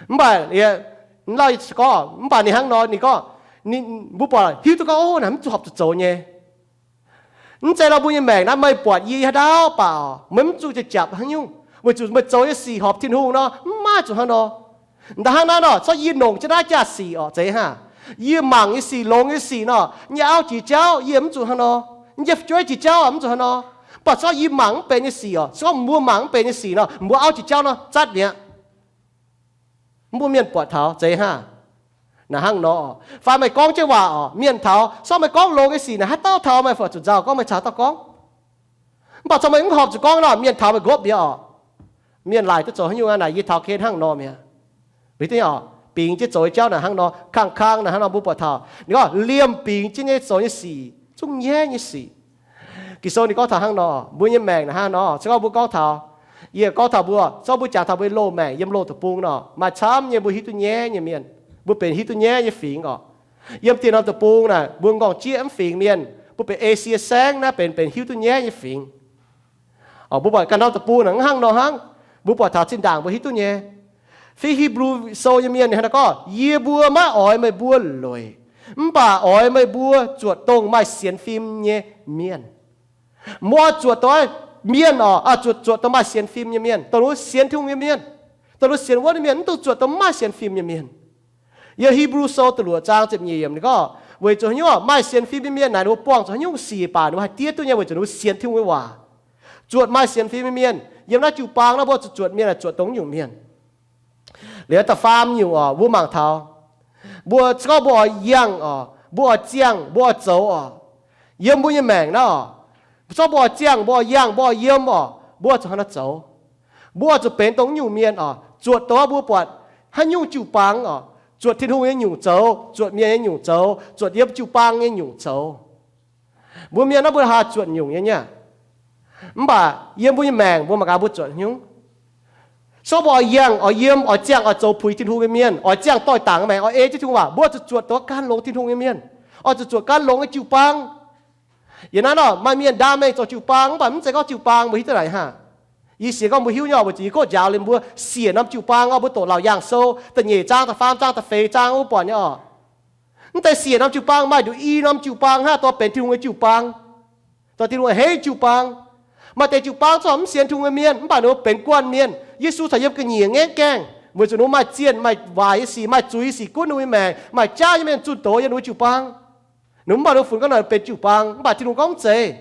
Mv baac liuz, lauh yie gorngv, mv baac ninh hnangv nor ninh gorngv, mbuo buatc hiuv duqv gorngv, Ov, naaic mv zuqc horpc zuqc zoux nyei. Mv zeiz nor mbuo nyei maengc naaiv meih buatc yie haaix dauh baac oc, meih mv zuqc japc-japc haaix nyungc, weic zuqc meih zoux nyei sic horpc Tin-Hungh nor, mv maaih zuqc hnangv nor. Da'hnangv naaiv nor, corc yie longc jienv naaiv jaax sic oc, zeiz hnangv. Yie mangc nyei sic, longx nyei sic nor, yie nyei auv jiex jauv yie mv zuqc hnangv nor, yie fu'jueiv jiex jauv mv zuqc hnangv nor. Mv baac corc yie mangc mv benx nyei sic oc, se gorngv mbuo mangc mv benx nyei sic nor, mbuo auv jiex jauv nor zatv mi'aqv. Mv bun mienh buatc taux, zeiz hnangv. Naaic hnangv nor, fai meih gorngv jienv waac oc, mienh taux, se gorngv meih gorngv longx nyei sic naaic, haaix dauh taux meih fai zuqc nzauh gorngv meih caux dauh gorngv. Mv baac se gorngv meih mv horpc zuqc gorngv nor, mienh taux meih nqopv mi'aqv oc. Mienh laaic duqv zoux haaix nyungc aqv naaic, yie taux gengh hnangv nor mi'aqv. Bingx jienv zoux nyei jauv naaic hnangv nor, kangv-kangv naaic hnangv nor, mbuo buatc taux ninh gorngv liemh bingx jienv nyei zoux nyei sic zungv nyaiv nyei sic. Ging-Sou ninh gorngv taux hnangv nor, mbuo nyei maengc naaic hnangv nor, se gorngv mbuo gorngv taux, yie gorngv taux mbuo, se gorngv mbuo jangx taux mbuo loz-maengc yiem loz deic-bung nor, maaih camv nyei mbuo hiuv duqv nyaiv nyei mienh, mbuo benx hiuv duqv nyaiv nyei fingx oc. Yiem dieh norm deic-bung naaic mbuo nqorngv jieqv mv fingx mienh, mbuo benx Esie Saengv naaiv benx, benx hiuv duqv nyaiv nyei fingx. Mbuo buatc ganh norm deic-bung naaic hnangv nor hnangv. Mbuo buatc taux zinh ndaangc mbuo hiuv duqv nyei. Fih Hipv^lu Sou nyei mienh hnangv naaiv gorngv, Yie mbuo maiv oix meih mbuo lueic, mv baac oix meih mbuo zuotc dongh maaih sienx fim nyei mienh. Mbuo oix zuotc dongh mienh oc, zuotc, zuotc dongh maaih sienx fim nyei mienh, dongh wuov sienx Tin-Hungh nyei mienh. Dongh wuov sienx wuonv nyei mienh, mv dungx zuotc dongh maiv sienx fim nyei mienh. Yiem Hipv^lu Sou da'luoqc zaang ziepc nyeic yiemc ninh gorngv, weic zuqc haaix nyungc maaih sienx fim nyei mienh naaic, ninh mbuo buangh zuqc haaix nyungc sic baac ninh mbuo haih diev duqv nyei, weic zuqc ninh mbuo sienx Tin-Hungh nyei waac. Zuotc maaih sienx fim nyei mienh. Yiem naaiv jiu-baang naaiv mbuo zuqc zuotc mienh, zuotc dongh nyungc mienh. Liuz da'faam nyungc oc, mbuo mangc taux, mbuo se gorngv mbuo oix yangh oc, mbuo oix ziangh, mbuo oix zoux oc, yiem mbuo nyei maengc naaiv oc, se gorngv mbuo oix ziangh, mbuo oix yangh, mbuo oix yiem oc, mbuo zuqc hnangv naaiv zoux. Mbuo zuqc benx dongh nyungc mienh oc, zuotc dongh mbuo buatc haaix nyungc jiu-baang oc, zuotc Tin-Hungh nyei nyungc zoux, zuotc mienh nyei nyungc zoux, zuotc yiem jiu-baang nyei nyungc zoux. Mbuo mienh naaiv mbuo haih zuotc nyungc nyei nyei. Mv baac yiem mbuo nyei maengc mbuo mangc gaax mbuo zuotc haaix nyungc. Se gorngv mbuo oix yangh, oix yiem, oix ziangh, oix zoux puix Tin-Hungh nyei mienh, oix ziangh doix-dangc maengc, oix ei jienv Tin-Hungh waac, mbuo zuqc zuotc dongh ganh longx Tin-Hungh nyei mienh. Oix zuqc zuotc ganh longx nyei jiu-baang. Yiem naaiv nor maaih mienh ndaam mengh zoux jiu-baang, mv baac mv zeiz gorngv jiu-baang mbuo hiuv duqv naaic hnangv. Yie sienx gorngv mbuo hiuv nyei oc, weic zuqc yie gorngv njaaux liuz mbuo siec norm jiu-baang oc, mbuo doqc Laauc Yaangh Sou da'nyeic zaang, da'faam zaang, da'feix zaang wuov buatc nyei oc. Mv deix siec norm jiu-baang maaih nduqc i norm jiu-baang hnangv, dongh benx Tin-Hungh nyei jiu-baang, dongh Tin-Hungh hei jiu-baang. Maaih deix jiu-baang zorqv mv sienx Tin-Hungh nyei mienh, mv baac ninh mbuo benx guanh mienh. Yesu caux yiem ga'nyiec ngaengv gaengh, weic zuqc ninh mbuo maaih zienh, maaih waaic nyei sic, maaih zuiz sic gunv ninh mbuo nyei maengc, maaih jaav nyei mienh zunh doz yiem ninh mbuo jiu-baang. Ninh mbuo mv baac ninh mbuo funx gorngv naaic benx jiu-baang, mv baac Tin-Hungh gorngv mv zeiz.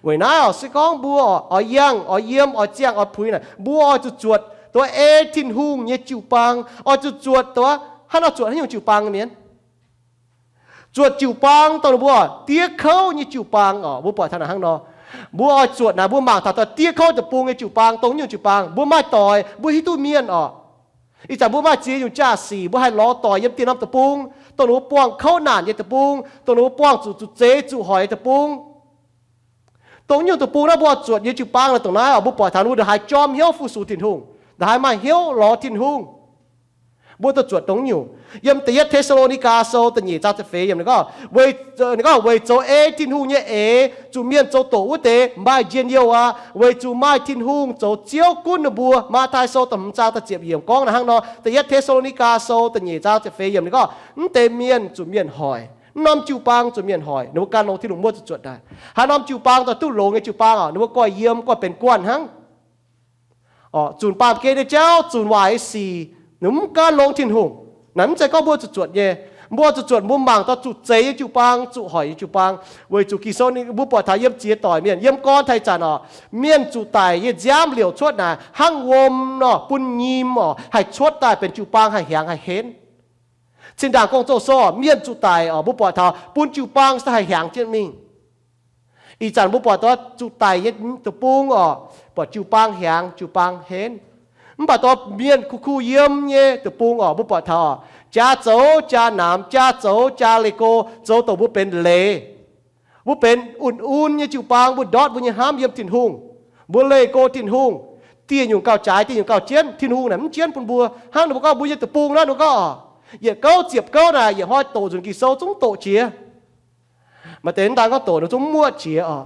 Weic naaiv oc, se gorngv mbuo oix yangh, oix yiem, oix ziangh, oix puix naaic, mbuo oix zuqc zuotc dongh ei Tin-Hungh nyei jiu-baang, oix zuqc zuotc dongh hnangv nor zuotc haaix nyungc jiu-baang nyei mienh. Zuotc jiu-baang dongh ninh mbuo diev kouv nyei jiu-baang oc, mbuo buatc taux naaic hnangv nor. Mbuo oix zuotc naaic, mbuo mangc taux diev kouv deic-bung nyei jiu-baang, dongh nyungc jiu-baang mbuo maaih doic, mbuo hiuv duqv mienh oc. Ih zanc mbuo maaih ziex nyungc jaa-sic mbuo haih lorz doic yiem dieh norm deic-bung, dongh ninh mbuo buangh kouv naanc nyei deic-bung, dongh ninh mbuo buangh zuqc, zuqc zeix zuqc hoic nyei deic-bung. Dongh nyungc deic-bung naaiv mbuo oix zuotc nyei jiu-baang naaic dongh naaiv oc, mbuo buatc taux ninh mbuo ndongc haaix jorm hnyouv fu-sux Tin-Hungh, ndongc haaix maaih hnyouv lorz Tin-Hungh. Mbuo zuqc zuotc dongh nyungc. Yiem Da'yietv Te^saa^lo^ni^gaa Sou da'nyeic zaang ziepc feix yiemc ninh gorngv, ninh gorngv, Weic zoux ei Tin-Hungh nyei eix zuqc mienh zoux doqc wuov deix maaih njien-youh aqv, weic zuqc maaih Tin-Hungh zoux Ziouv gunv ninh mbuo. Matv^tai Sou da'hmz zaang da'ziepc yiemc gorngv naaic hnangv nor. Da'yietv Te^saa^lo^ni^gaa Sou da'nyeic zaang ziepc feix yiemc ninh gorngv, Mv deix mienh zuqc mienh hoic, mv norm jiu-baang zuqc mienh hoic, ninh mbuo gan longx Tin-Hungh. Mbuo zuqc zuotc daaih haaix norm jiu-baang daaih duqv longx nyei jiu-baang oc, ninh mbuo goiv yiem, goiv benx guanh hnangv. Oc, zunc baamh gen nyei jauv, zunc waaic nyei sic, ninh mv gan longx Tin-Hungh. Naaiv mv zeiz gorngv mbuo zuqc zuotc nyei. Mbuo zuqc zuotc, mbuo mangc taux zuqc zeix nyei jiu-baang, zuqc hoic nyei jiu-baang. Weic zuqc Ging-Sou ninh, mbuo buatc taux yiem ziex doic mienh, yiem gorn taux ih zanc oc, mienh zuqc daic nyei nziaamv liouc cuotv naaic hnangv wuom nor, bun nyim oc, haih cuotv daaih benx jiu-baang haih hiaangx haih henv. Zinh ndaangc Gong-Zoh Sou oc, mienh zuqc daic oc, mbuo buatc taux bun jiu-baang se haih hiaangx jienv mingh. Ih zanc mbuo buatc taux zuqc daic nyei deic-bung oc, buatc jiu-baang hiaangx, jiu-baang henv. Mv baac taux mienh kuh kuh yiem nyei deic-bung oc, mbuo buatc taux jaa zoux jaa namx, jaa zoux jaa leih go, zoux dongh mbuo benx leiz. Mbuo benx un-un nyei jiu-baang, mbuo ndortv mbuo nyei hnamv yiem Tin-Hungh. Mbuo leih go Tin-Hungh. Dieh nyungc gauh jaaix, dieh nyungc gauh jienv. Tin-Hungh naaic mv jienv bun mbuo. Hnangv ninh mbuo gorngv mbuo nyei deic-bung naaiv, ninh mbuo gorngv oc, yietc gouv ziepc gouv naaic, yietc hnoi doqc nzunc Ging-Sou zungv doqc jiex. Maaih deix mv daan gorngv doqc ninh zungv muoqv jiex oc.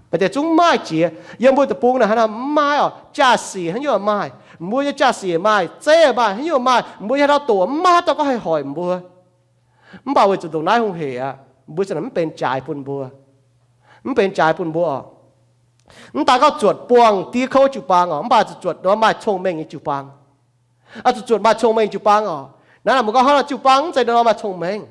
Maaih deix zungv maaih jiex. Yiem mbuo deic-bung naaic hnangv nor mv maaih oc. Jaa-sic haaix nyungc maaih. Mbuo nyei jaa-sic maaih, zeiv maaih, haaix nyungc maaih. Mbuo nyei haaix dauh doqc mv maaih haaix dauh gorngv haih hoic mbuo. Mv baac weic zuqc ndongc naaiv hungh heic aqv, mbuo za'gengh mv benx jaaix bun mbuo. Mv benx jaaix bun mbuo oc. Mv daan gorngv zuotc buangh diev kouv jiu-baang oc, mv baac zuqc zuotc nor maaih cong-mengh nyei jiu-baang. Oix zuqc zuotc maaih cong-mengh jiu-baang oc. Naaiv mbuo gorngv hnangv nor jiu-baang mv zeiz nor maaih cong-mengh.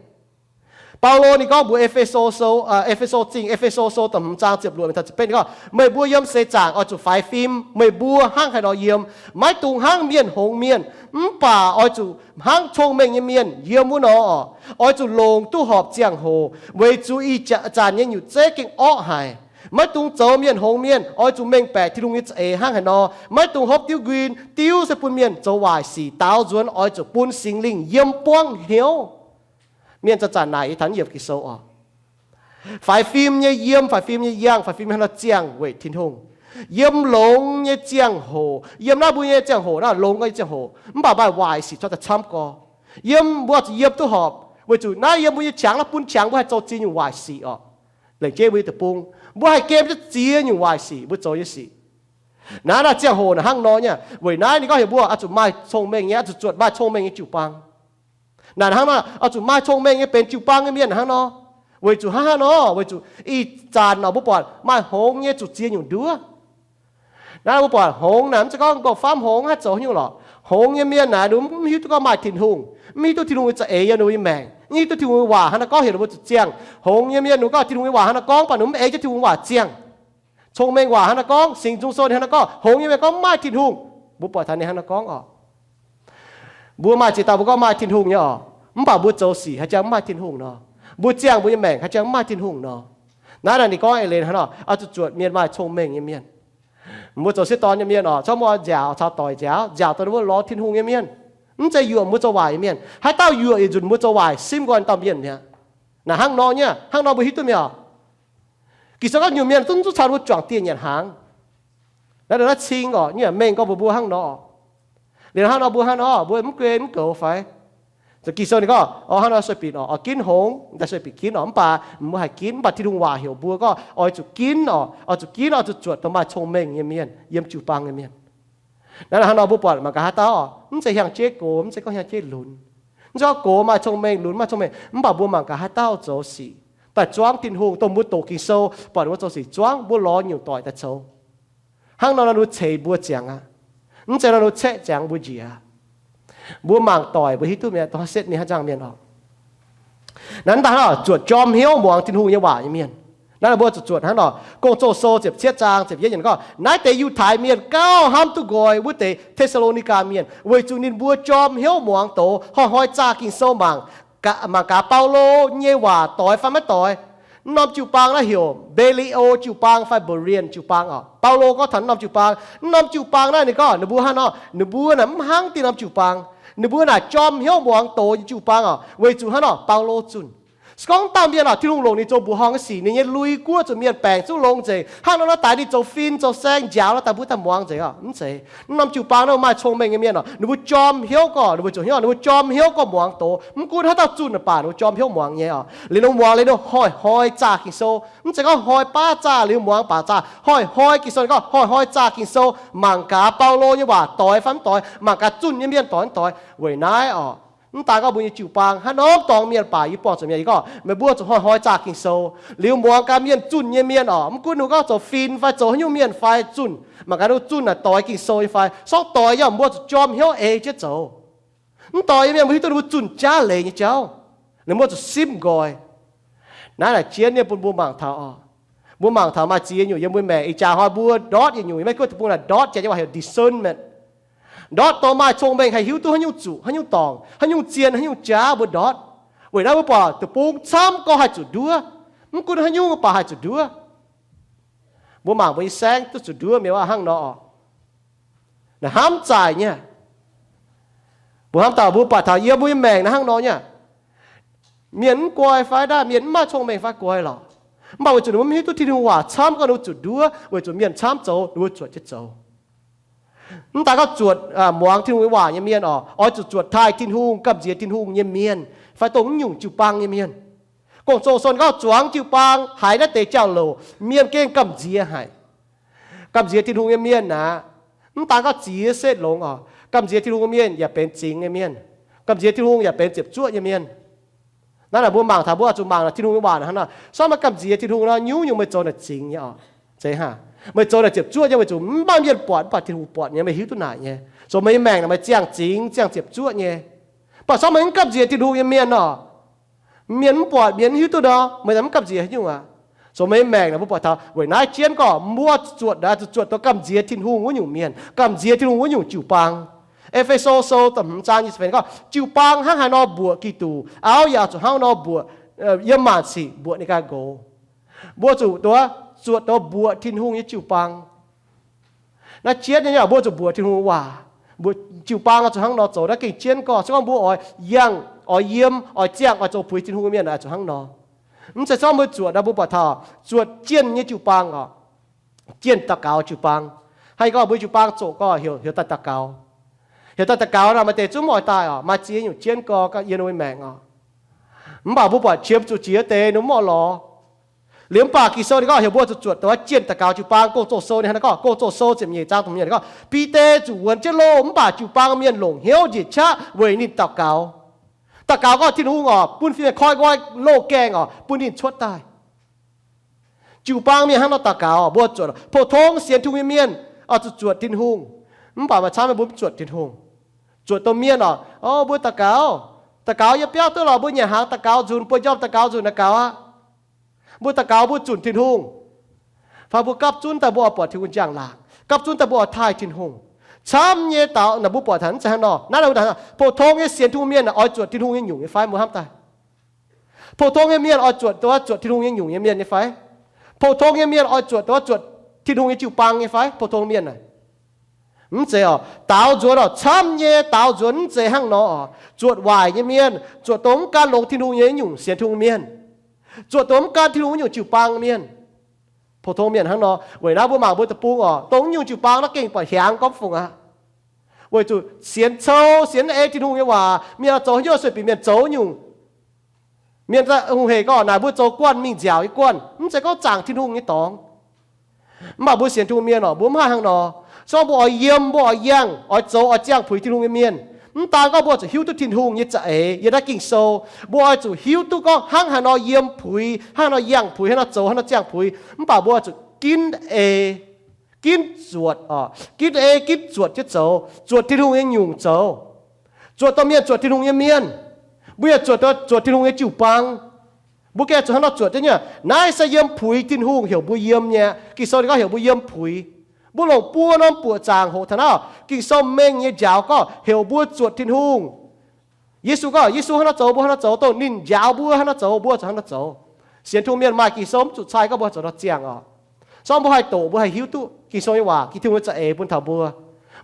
Baulo ninh gorngv mbuox E^fe^so Sou, E^fe^so Zingh, E^fe^so Sou da'hmz zaang ziepc luoqc mingh taux ziepc betv, ninh gorngv, Meih mbuo yiem seix zaangc oix zuqc faix fim, meih mbuo hnangv haaix nor yiem. Maiv dungx hnangv mienh hngongx mienh, mv baac oix zuqc hnangv cong-mengh nyei mienh yiem wuov nor oc. Oix zuqc longc duqv horpc ziangh hoc, weic zuqc ih zanc nyei nyutc zeiv gengh orqv haic. Maiv dungx zoux mienh hngongx mienh, oix zuqc mengh baeqc Tin-Hungh nyei za'eix hnangv haaix nor. Maiv dungx hopv diuv nquin, diuv se bun mienh zoux waaic sic. Daaux nzuonx oix zuqc bun Singx Lingh yiem buangv hnyouv. Mienh zanc-zanc naaic yie taux yiemc Ging-Sou oc. Faix fim nyei yiem, faix fim nyei yangh, faix fim nyei haaix nor ziangh weic Tin-Hungh. Yiem longx nyei ziangh hoc, yiem naaiv mbuo nyei ziangh hoc naaiv, longx nyei ziangh hoc, mv baac maaih waaic sic corc daaih camv gorx. Yiem mbuo zuqc yiem duqv horpc, weic zuqc naaiv yiem mbuo nyei qangx naaiv bun qangx mbuo haih zoux ziex nyungc waaic sic oc. Laengz jeiv mbuo nyei deic-bung, mbuo haih gemh jienv ziex nyungc waaic sic mbuo zoux nyei sic. Naaiv naaiv ziangh hoc naaic hnangv nor nyei. Weic naaiv ninh gorngv heuc mbuo oix zuqc maaih cong-mengh nyei, oix zuqc zuotc maaih cong-mengh nyei jiu-baang. Naaic hnangv nor, oix zuqc maaih cong-mengh nyei benx jiu-baang nyei mienh hnangv nor. Weic zuqc hnangv haaix nor? Weic zuqc ih zanc nor mbuo buatc maaih hngongx nyei zuqc ziex nyungc nduov. Naaiv mbuo buatc hngongx naaic mv zeiz gorngv nqox famv hngongx haih zoux haaix nyungc lorqc. Hngongx nyei mienh naaic ninh mv hiuv duqv gorngv maaih Tin-Hungh, mv hiuv duqv Tin-Hungh nyei za'eix yiem ninh mbuo nyei maengc, mv hiuv duqv Tin-Hungh nyei waac hnangv naaiv gorngv heuc ninh mbuo zuqc ziangh. Hngongx nyei mienh ninh gorngv Tin-Hungh nyei waac hnangv naaiv gorngv, mv baac ninh mv ei jienv Tin-Hungh nyei waac ziangh. Cong-mengh waac hnangv naaiv gorngv, Singx Nzung Sou ninh hnangv naaiv gorngv, hngongx nyei mienh gorngv mv maaih Tin-Hungh. Mbuo buatc taux ninh hnangv naaiv gorngv oc. Mbuo maaih ziex dauh mbuo gorngv maaih Tin-Hungh nyei oc, mv baac mbuo zoux sic haaix jangx mv maaih Tin-Hungh nor. Mbuo ziangh mbuo nyei maengc haaix jangx mv maaih Tin-Hungh nor. Naaiv naaic ninh gorngv eix leiz hnangv nor, oix zuqc zuotc mienh maaih cong-mengh nyei mienh. Mbuo zoux sieqv dorn nyei mien oc, corc mbuo nziaauc caux doic nziaauc, nziaauc dongh ninh mbuo lorz Tin-Hungh nyei mienh. Mv zeiz yuoqc mbuo zoux waaic nyei mienh. Haaix dauh yuoqc yietc nzunc mbuo zoux waaic, simv nqoi dauh mienh mi'aqv. Naaic hnangv nor nyei, hnangv nor mbuo hiuv duqv mi'aqv oc. Ging-Sou gorngv nyungc mienh zungv, zungv caux mbuo juangc dieh nyanc hnaangx. Naaiv, naaiv cing oc, nyungc mengh gorngv mbuox mbuo hnangv nor. Liuz hnangv nor mbuo hnangv nor, mbuo mv guen mv goux fai? Ging-Sou ninh gorngv, o, hnangv nor sueih binc oc, oix ginv hngongx, daaih sueih binc ginv oc, mv baac mbuo haih ginv, mv baac Tin-Hungh waac heuc mbuo gorngv oix zuqc ginv oc, oix zuqc ginv, oix zuqc zuotc dongh maaih cong-mengh nyei mienh, yiem jiu-baang nyei mienh. Naaiv hnangv nor mbuo buatc mangc gaax haaix dauh, mv zeiz hiaangx jeiv gox, mv zeiz gorngv hiaangx jeiv lunx. Mv zeiz gorngv gox maaih cong-mengh, lunx maaih cong-mengh, mv baac mbuo mangc gaax haaix dauh zoux sic daaih zuangv Tin-Hungh, dongh mbuo doqc Ging-Sou, buatc mbuo zoux sic zuangv, mbuo lorz nyungc doic daaih zoux. Hnangv nor, nor ninh ceix mbuo ziangx aqv. Mv zeiz nor ninh caeqv ziangx mbuo njiec aqv. Mbuo mangc doic mbuo hiuv duqv mi'aqv, dongh setv mingh haaix nzangc mienh oc. Naaiv daaih hnangv zuotc jorm hnyouv muangx Tin-Hungh nyei waac nyei mienh. Naaiv mbuo zuqc zuotc hnangv nor, Gong-Zoh Sou ziepc cietv zaang ziepc yietv yiemc gorngv, naaiv deix Yiutai Mienh gauh hnamv duqv nqoi wuov deix Te^saa^lo^ni^gaa Mienh, weic zuqc ninh mbuo jorm hnyouv muangx doz, hnoi-hnoi zaah Ging-Sou mangc, mangc gaax Baulo nyei waac doix fai maiv doix. Mv norm jiu-baang naaiv heuc Mbe^li^o jiu-baang fai Berean jiu-baang oc. Baulo gorngv taux mv norm jiu-baang. Mv norm jiu-baang naaiv ninh gorngv ninh mbuo hnangv nor, ninh mbuo naaic mv hnangv dieh norm jiu-baang. Ninh mbuo naaic jorm hnyouv muangx doz nyei jiu-baang oc. Weic zuqc hnangv nor Baulo zunh. Se gorngv dauh mienh oc, Tin-Hungh longc ninh zoux mbuoqc horngh nyei sic, ninh nyei lui-guoqv zuqc mienh baengc zungv longx nzengc. Hnangv nor naaiv daaih ninh zoux fin zoux saeng njaaux naaiv daaih mbuo daaih muangx nzengc oc. Mv zeiz. Mv norm jiu-baang naaiv maaih cong-mengh nyei mienh oc, ninh mbuo jorm hnyouv gorngv, ninh mbuo zuqc hnyouv, ninh mbuo jorm hnyouv gorngv muangx doz. Mv gunv haaix dauh zunh naaic baac ninh mbuo jorm hnyouv muangx nyei oc. Liuz ninh mbuo muangx liuz ninh hnoi-hnoi zaah Ging-Sou. Mv zeiz gorngv hnoi baav zaah liuz muangx baac zaah, hnoi-hnoi Ging-Sou, ninh gorngv hnoi-hnoi zaah Ging-Sou, mangc gaax Baulo nyei waac doix fai mv doix, mangc gaax zunh nyei mienh doix mv doix. Weic naaiv oc, mv daan gorngv mbuo nyei jiu-baang hnangv norm dorngx mienh baac yie buangh zuqc mienh, yie gorngv meih mbuo zuqc hnoi-hnoi zaah Ging-Sou, liuz muangx gaax mienh zunh nyei mienh oc. Mv gunv ninh mbuo gorngv zoux fin fai zoux haaix nyungc mienh fai zunh, mangc gaax ninh mbuo zunh naaic doix Ging-Sou nyei fai. Sortv doix yaac mbuo zuqc jorm hnyouv ei jienv zoux. Mv doix nyei mienh mbuo hiuv duqv ninh mbuo zunh jaav leiz nyei jauv. Ninh mbuo zuqc simv nqoi. Naaiv naaic jienv ninh bun mbuo mangc taux oc. Mbuo mangc taux maaih ziex nyungc yiem mbuo maengc. Ih jaax hnoi mbuo ndortv yietc nyungc, yiem Meiv Guoqv deic-bung naaic ndortv jiex nyei waac heuc discernment. Ndortv dorh maaih cong-mengh haih hiuv duqv haaix nyungc zuqc, haaix nyungc dorngc, haaix nyungc zien, haaix nyungc jaav mbuo ndortv. Weic naaiv mbuo buatc deic-bung camv gorngv haih zuqc nduov. Mv gunv haaix nyungc mbuo baac haih zuqc nduov. Mbuo mangc mbuo nyei saengv duqv zuqc nduov mi'aqv hnangv nor oc. Naaiv hnamv zaaic nyei. Mbuo hnamv daaih mbuo buatc taux yiem mbuo nyei maengc naaiv hnangv nor nyei. Mienh mv guai fai ndaauv, mienh mv maaih cong-mengh fai guai lorqc. Mv baac weic zuqc ninh mbuo mv hiuv duqv Tin-Hungh waac camv gorngv ninh mbuo zuqc nduov, weic zuqc mienh camv zoux, ninh mbuo zuotc jienv zoux. Mv daan gorngv zuotc muangx Tin-Hungh nyei waac nyei mienh oc, oix zuqc zuotc taaih Tin-Hungh, gamh nziex Tin-Hungh nyei mienh, fai dongh mv nyungc jiu-baang nyei mienh. Gong-Zoh sou gorngv zuangx jiu-baang haiz naaiv deix jauv-louc, mienh gengh gamh nziex haic. Gamh nziex Tin-Hungh nyei mienh aqv, mv daan gorngv ziex setv longx oc. Gamh nziex Tin-Hungh nyei mienh yaac benx zingx nyei mienh. Gamh nziex Tin-Hungh yaac benx ziepc zuoqv nyei mienh. Naaiv naaic mbuo mangc taux, mbuo zuqc mangc Tin-Hungh nyei waac hnangv nor. Se gorngv meih gamh nziex Tin-Hungh nor, nyungc-nyungc meih zoux naaic zingx nyei oc. Zeiz hnangv. Meih zoux naaic ziepc zuoqv nyei, weic zuqc mv maaih mienh buatc, mv baac Tin-Hungh buatc nyei, meih hiuv duqv naaic nyei. Zoux meih nyei maengc naaic meih ziangh zingx, ziangh ziepc zuoqv nyei. Mv baac se gorngv meih mv gamh nziex Tin-Hungh nyei mienh nor, mienh mv buatc, mienh mv hiuv duqv nor, meih mv gamh nziex haaix nyungc aqv. Zoux meih nyei maengc naaic mbuo buatc taux weic naaiv jienv gorngv mbuo zuotc naaic zuqc zuotc duqv gamh nziex Tin-Hungh wuov nyungc mienh, gamh nziex Tin-Hungh wuov nyungc jiu-baang. E^fe^so sou da'hmz zaang nyic ziepc feix gorngv, jiu-baang hnangv haaix nor mbuoqc Giduc, auv yaac zuqc hnangv nor mbuoqc, yiem maanc sic mbuoqc ninh ganh nqox. Mbuo zuqc duqv zuotc duqv mbuoqc Tin-Hungh nyei jiu-baang. Naaiv jienv nyei mbuo zuqc mbuoqc Tin-Hungh waac. Mbuoqc jiu-baang zuqc hnangv nor zoux, naaiv gengh jienv gorngv. Se gorngv mbuo oix yangh, oix yiem, oix ziangh, oix zoux puix Tin-Hungh nyei mienh zuqc hnangv nor. Mv zeiz se gorngv mbuo zuotc naaic mbuo buatc taux zuotc jienh nyei jiu-baang oc. Jienh daux gaux jiu-baang. Hnangv gorngv mbuo jiu-baang zoqc gorngv heuc, heuc daaih daux gaux. Heuc daaih daux gaux nor maaih deix zungv mv oix daaih oc, maaih ziex nyungc jienv gorngv yiem ninh mbuo maengc oc. Mv baac mbuo buatc qiemx zuqc jiex deix ninh mv oix lorz. Liuz mv baac Ging-Sou ninh gorngv heuc mbuo zuqc zuotc duqv jienh daux gaux jiu-baang. Gong-Zoh sou ninh hnangv naaiv gorngv, Gong-Zoh sou ziepc nyeic zaang da'hmz gorngv, Bide zuqc wuonx jienv loh, mv baac jiu-baang mienh longc hnyouv njiec qaqv weic ninh daux gaux. Daux gaux gorngv Tin-Hungh oc, bun fin-mienh koi nqoi loh gaengh oc, bun ninh cuotv daaih. Jiu-baang mienh hnangv nor daux gaux, mbuo zuotc. Pou-tong sienx Tin-Hungh nyei mienh oix zuqc zuotc Tin-Hungh. Mv baac maaih camv mbuo mv zuotc Tin-Hungh. Zuotc dongh mienh oc, o, mbuo daux gaux, daux gaux yiem biauv duqv lorqc, mbuo nyanc hnaangx daux gaux nzunc, mbuo njormh daux gaux nzunc, daux gaux aqv. Mbuo daux gaux mbuo zunc Tin-Hungh, fai mbuo gapv zunv daaih mbuo oix buatc Tin-Hungh njang-laangc, gapv zunv daaih mbuo oix taaih Tin-Hungh. Camv nyei daux naaic mbuo buatc taux mv zeiz hnangv nor. Naaiv naaic mbuo daux, pou-tong nyei sienx Tin-Hungh mienh oix zuotc Tin-Hungh nyei nyungc nyei fai? Mbuo hnamv daaih, pou-tong nyei mienh oix zuotc duqv zuotc Tin-Hungh nyei nyungc nyei mienh nyei fai? Pou-tong nyei mienh oix zuotc duqv zuotc Tin-Hungh nyei jiu-baang nyei fai? Pou-tong mienh naaic, mv zeiz oc. Daaux nzuonx oc, camv nyei daaux nzuonx mv zeiz hnangv nor oc. Zuotc waaic nyei mienh, zuotc dongh mv gan longx Tin-Hungh nyei nyungc sienx Tin-Hungh mienh, zuotc dongh mv gan Tin-Hungh nyungc jiu-baang mienh. Pou-tong mienh hnangv nor. Weic naaiv mbuo mangc mbuo deic-bung oc, dongh nyungc jiu-baang naaiv gengh buatc hiaangx gorngv fungc aqv. Weic zuqc sienx cou, sienx ei Tin-Hungh nyei waac, mienh oix zoux haaix nyungc sueih bieqc mienh zoux nyungc. Mienh hungh hec gorngv naaic mbuo zoux guanh mingh nziaauc nyei guanh, mv zeiz gorngv zaangc Tin-Hungh nyei dorngx. Mv baac mbuo sienx Tin-Hungh mienh oc, mbuo mv haih hnangv nor. Se gorngv mbuo oix yiem, mbuo oix yangh, oix zoux, oix ziangh puix Tin-Hungh nyei mienh, mv daan gorngv mbuo zuqc hiuv duqv Tin-Hungh nyei za'eix yiem naaiv Ging-Sou. Mbuo oix zuqc hiuv duqv gorngv hnangv haaix nor yiem puix, hnangv haaix nor yangh puix, hnangv haaix nor zoux, hnangv haaix nor ziangh puix. Mv baac mbuo zuqc ginv ei, ginv zuotc oc, ginv ei ginv zuotc jienv zoux, zuotc Tin-Hungh nyei nyungc zoux. Zuotc dongh mienh zuotc Tin-Hungh nyei mienh. Mbuo yaac zuotc, zuotc Tin-Hungh nyei jiu-baang. Mbuo gengh zuqc hnangv nor zuotc jienv nyei. Naaiv se yiem puix Tin-Hungh heuc mbuo yiem nyei. Ging-Sou ninh gorngv heuc mbuo yiem puix. Mbuo longc buo norm buoqc zaangc hoqc taux naaiv, Ging-Sou mengh nyei njaaux gorngv heuc mbuo zuotc Tin-Hungh. Yesu gorngv Yesu hnangv nor zoux, mbuo hnangv nor zoux, dongh ninh njaaux mbuo hnangv nor zoux, mbuo zuqc hnangv nor zoux. Sienx Tin-Hungh mienh maaih Ging-Sou mv zuqc cai gorngv mbuo haih zoux nor ziangh oc. Se gorngv mbuo haih doqc, mbuo haih hiuv duqv Ging-Sou nyei waac, Ging-Sou nyei za'eix bun taux mbuo.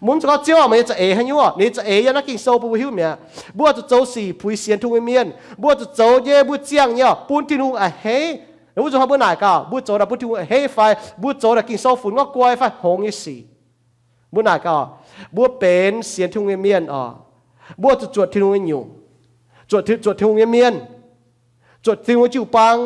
Mbuo mv zuqc gorngv Ziouv aac, meih nyei za'eix haaix nyungc oc, ninh nyei za'eix yiem naaiv Ging-Sou bun mbuo hiuv mi'aqv. Mbuo oix zuqc zoux sic puix sienx Tin-Hungh nyei mienh. Mbuo oix zuqc zoux nyei, mbuo ziangh nyei oc, bun Tin-Hungh a'hneiv. Wuov zuqc hnangv mbuo naaic gaax, mbuo zoux naaic bun Tin-Hungh a'hneiv fai mbuo zoux naaic Ging-Sou funx gorngv guai fai hngongx nyei sic? Mbuo naaic gaax, mbuo benx sienx Tin-Hungh nyei mienh oc, mbuo zuqc zuotc Tin-Hungh nyei nyungc, zuotc, zuotc Tin-Hungh nyei mienh, zuotc Tin-Hungh nyei jiu-baang.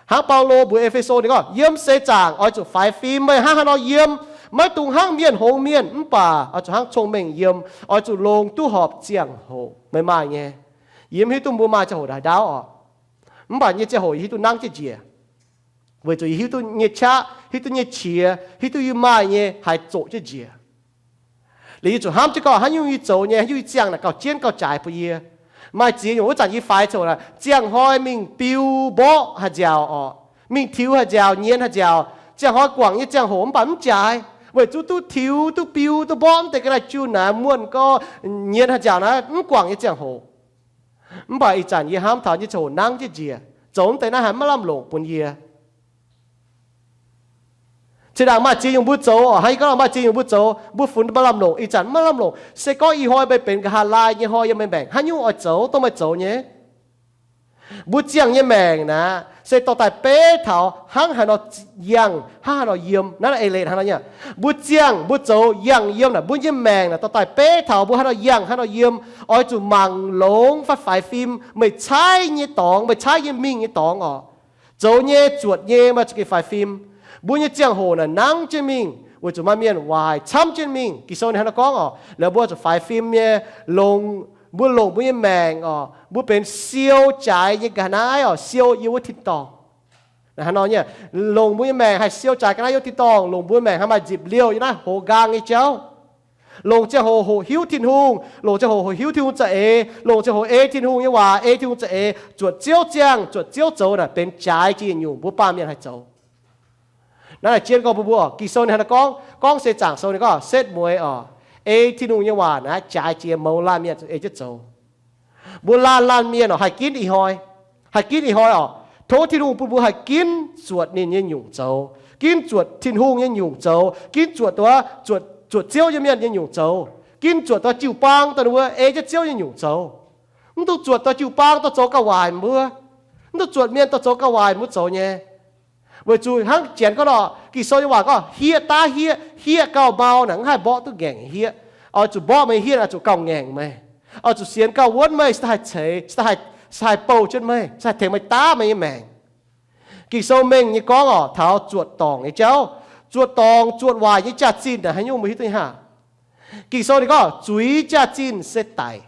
Hnangv Baulo mbuox E^fe^so ninh gorngv, yiem seix zaangc oix zuqc faix fim. Meih hnangv haaix nor yiem, maiv dungx hnangv mienh hngongx mienh, mv baac oix zuqc hnangv cong-mengh yiem. Oix zuqc longc duqv horpc ziangh hoc meih maaih nyei. Yie mv hiuv duqv mbuo maaih ziangh hoc haaix ndaauv oc, mv baac nyei ziangh hoc yie hiuv duqv nangv jienv njiec, weic zuqc yie hiuv duqv nyei qaqv, hiuv duqv nyei qiex, hiuv duqv yie maaih nyei haih zoqc jienv njiec. Liuz yie zuqc hnamv jienv gorngv haaix nyungc yie zoux nyei, haaix nyungc yie ziangh naaic gauh jienv gauh jaaix bun yie. Maaih ziex nyungc wuov zanc yie faix coc naaic, ziangh hnoi mingh biu mborqv haaix nziaauc oc, mingh tiux haaix nziaauc, nyienx haaix nziaauc. Ziangh hnoi guangc nyei ziangh hoc mv baac mv jaaix, weic zuqc duqv tiux, duqv biu, duqv mborqv mv deix ga'naaiv jiu naaiv muonh gorx, nyienx haaix nziaauc naaiv mv guangc nyei ziangh hoc. Mv baac ih zanc yie hnamv taux nyei ziangh hoc nangv jienv njiec, zoux mv deix naaiv haiz maiv lamh longc bun yie. Zinh ndaangc maaih ziex nyungc mbuo zoux oc, hnangv yie gorngv maaih ziex nyungc mbuo zoux, mbuo funx maiv lamh longc. Ih zanc maiv lamh longc se gorngv ih hnoi meih benx nqa'haav laai nyei hnoi yiem meih maengc, haaix nyungc oix zoux dongh meih zoux nyei. Mbuo ziangh nyei maengc naaic se dorh daaih beiv taux hnangv haaix nor yangh, hnangv haaix nor yiem. Naaiv eix leiz hnangv nor nyei. Mbuo ziangh, mbuo zoux, yangh, yiem naaic, mbuo nyei maengc naaic dorh daaih beiv taux mbuo haaix nor yangh, haaix nor yiem. Oix zuqc mangc longx fai faix fim meih caaiv nyei dorngx, meih caaiv nyei mingh nyei dorngx oc. Zoux nyei, zuotc nyei, maaih zuqc gengh faix fim. Mbuo nyei ziangh hoc naaic nangv jienv mingh weic zuqc maaih mienh waaic camv jienv mingh. Ging-Sou ninh hnangv naaiv gorngv oc, laaix mbuo zuqc faix fim nyei, longc, mbuo longc mbuo nyei maengc oc, mbuo benx siou jaaix nyei ga'naaiv oc, siou yiem wuov tin-dorngh. Hnangv nor nyei, longc mbuo nyei maengc haih siou jaaix ga'naaiv yiem tin-dorngh, longc mbuo nyei maengc haih maaih nzipc liouh yiem naaiv hoz nqaang nyei jauv. Longc ziangh hoc hoqc hiuv Tin-Hungh, longc ziangh hoc hoqc hiuv Tin-Hungh za'eix, longc ziangh hoc ei Tin-Hungh nyei waac, ei Tin-Hungh za'eix, zuotc Ziouv ziangh, zuotc Ziouv zoux naaic benx jaaix jiex nyungc mbuo baamh mienh haih zoux. Naaiv naaic jienv gorngv mbuo, mbuo Ging-Sou ninh hnangv naaiv gorngv, Gorngv Seix Zaangc Sou ninh gorngv setv mueiz oc, ei Tin-Hungh nyei waac naaiv jaaix jiex mouz laanh mienh ei jienv zoux. Mbuo laanh laanh mienh oc, haih ginv ih hnoi, haih ginv ih hnoi oc, tov Tin-Hungh bun mbuo haih ginv zuotc ninh nyei nyungc zoux, ginv zuotc Tin-Hungh nyei nyungc zoux, ginv zuotc dongh zuotc, zuotc Ziouv nyei mienh nyei nyungc zoux, ginv zuotc dongh jiu-baang dongh ninh mbuo ei jienv Ziouv nyei nyungc zoux. Mv dungx zuotc dongh jiu-baang dongh zoux gauh waaic mbuo, mv dungx zuotc mienh dongh zoux gauh waaic mbuo zoux nyei. Weic zuqc hnangv Janx gorngv nor, Ging-Sou nyei waac gorngv, hieqv daav hieqv, hieqv gauh mau naaic mv haih mborqv duqv ngaengc hieqv. Oix zuqc mborqv meih hieqv, oix zuqc gauh ngaengc meih. Oix zuqc sienx gauh wuonv meih, se daaih haih ceix, se daaih haih, se haih bouh jienv meih, se haih tengx meih daav meih nyei maengc. Ging-Sou mengh nyei gorngv oc, taux zuotc dorngc nyei jauv, zuotc dorngc zuotc waaic nyei jaax-zinh naaic haaix nyungc mbuo hiuv duqv nyei haah? Ging-Sou ninh gorngv zuiz jaax-zinh se daic.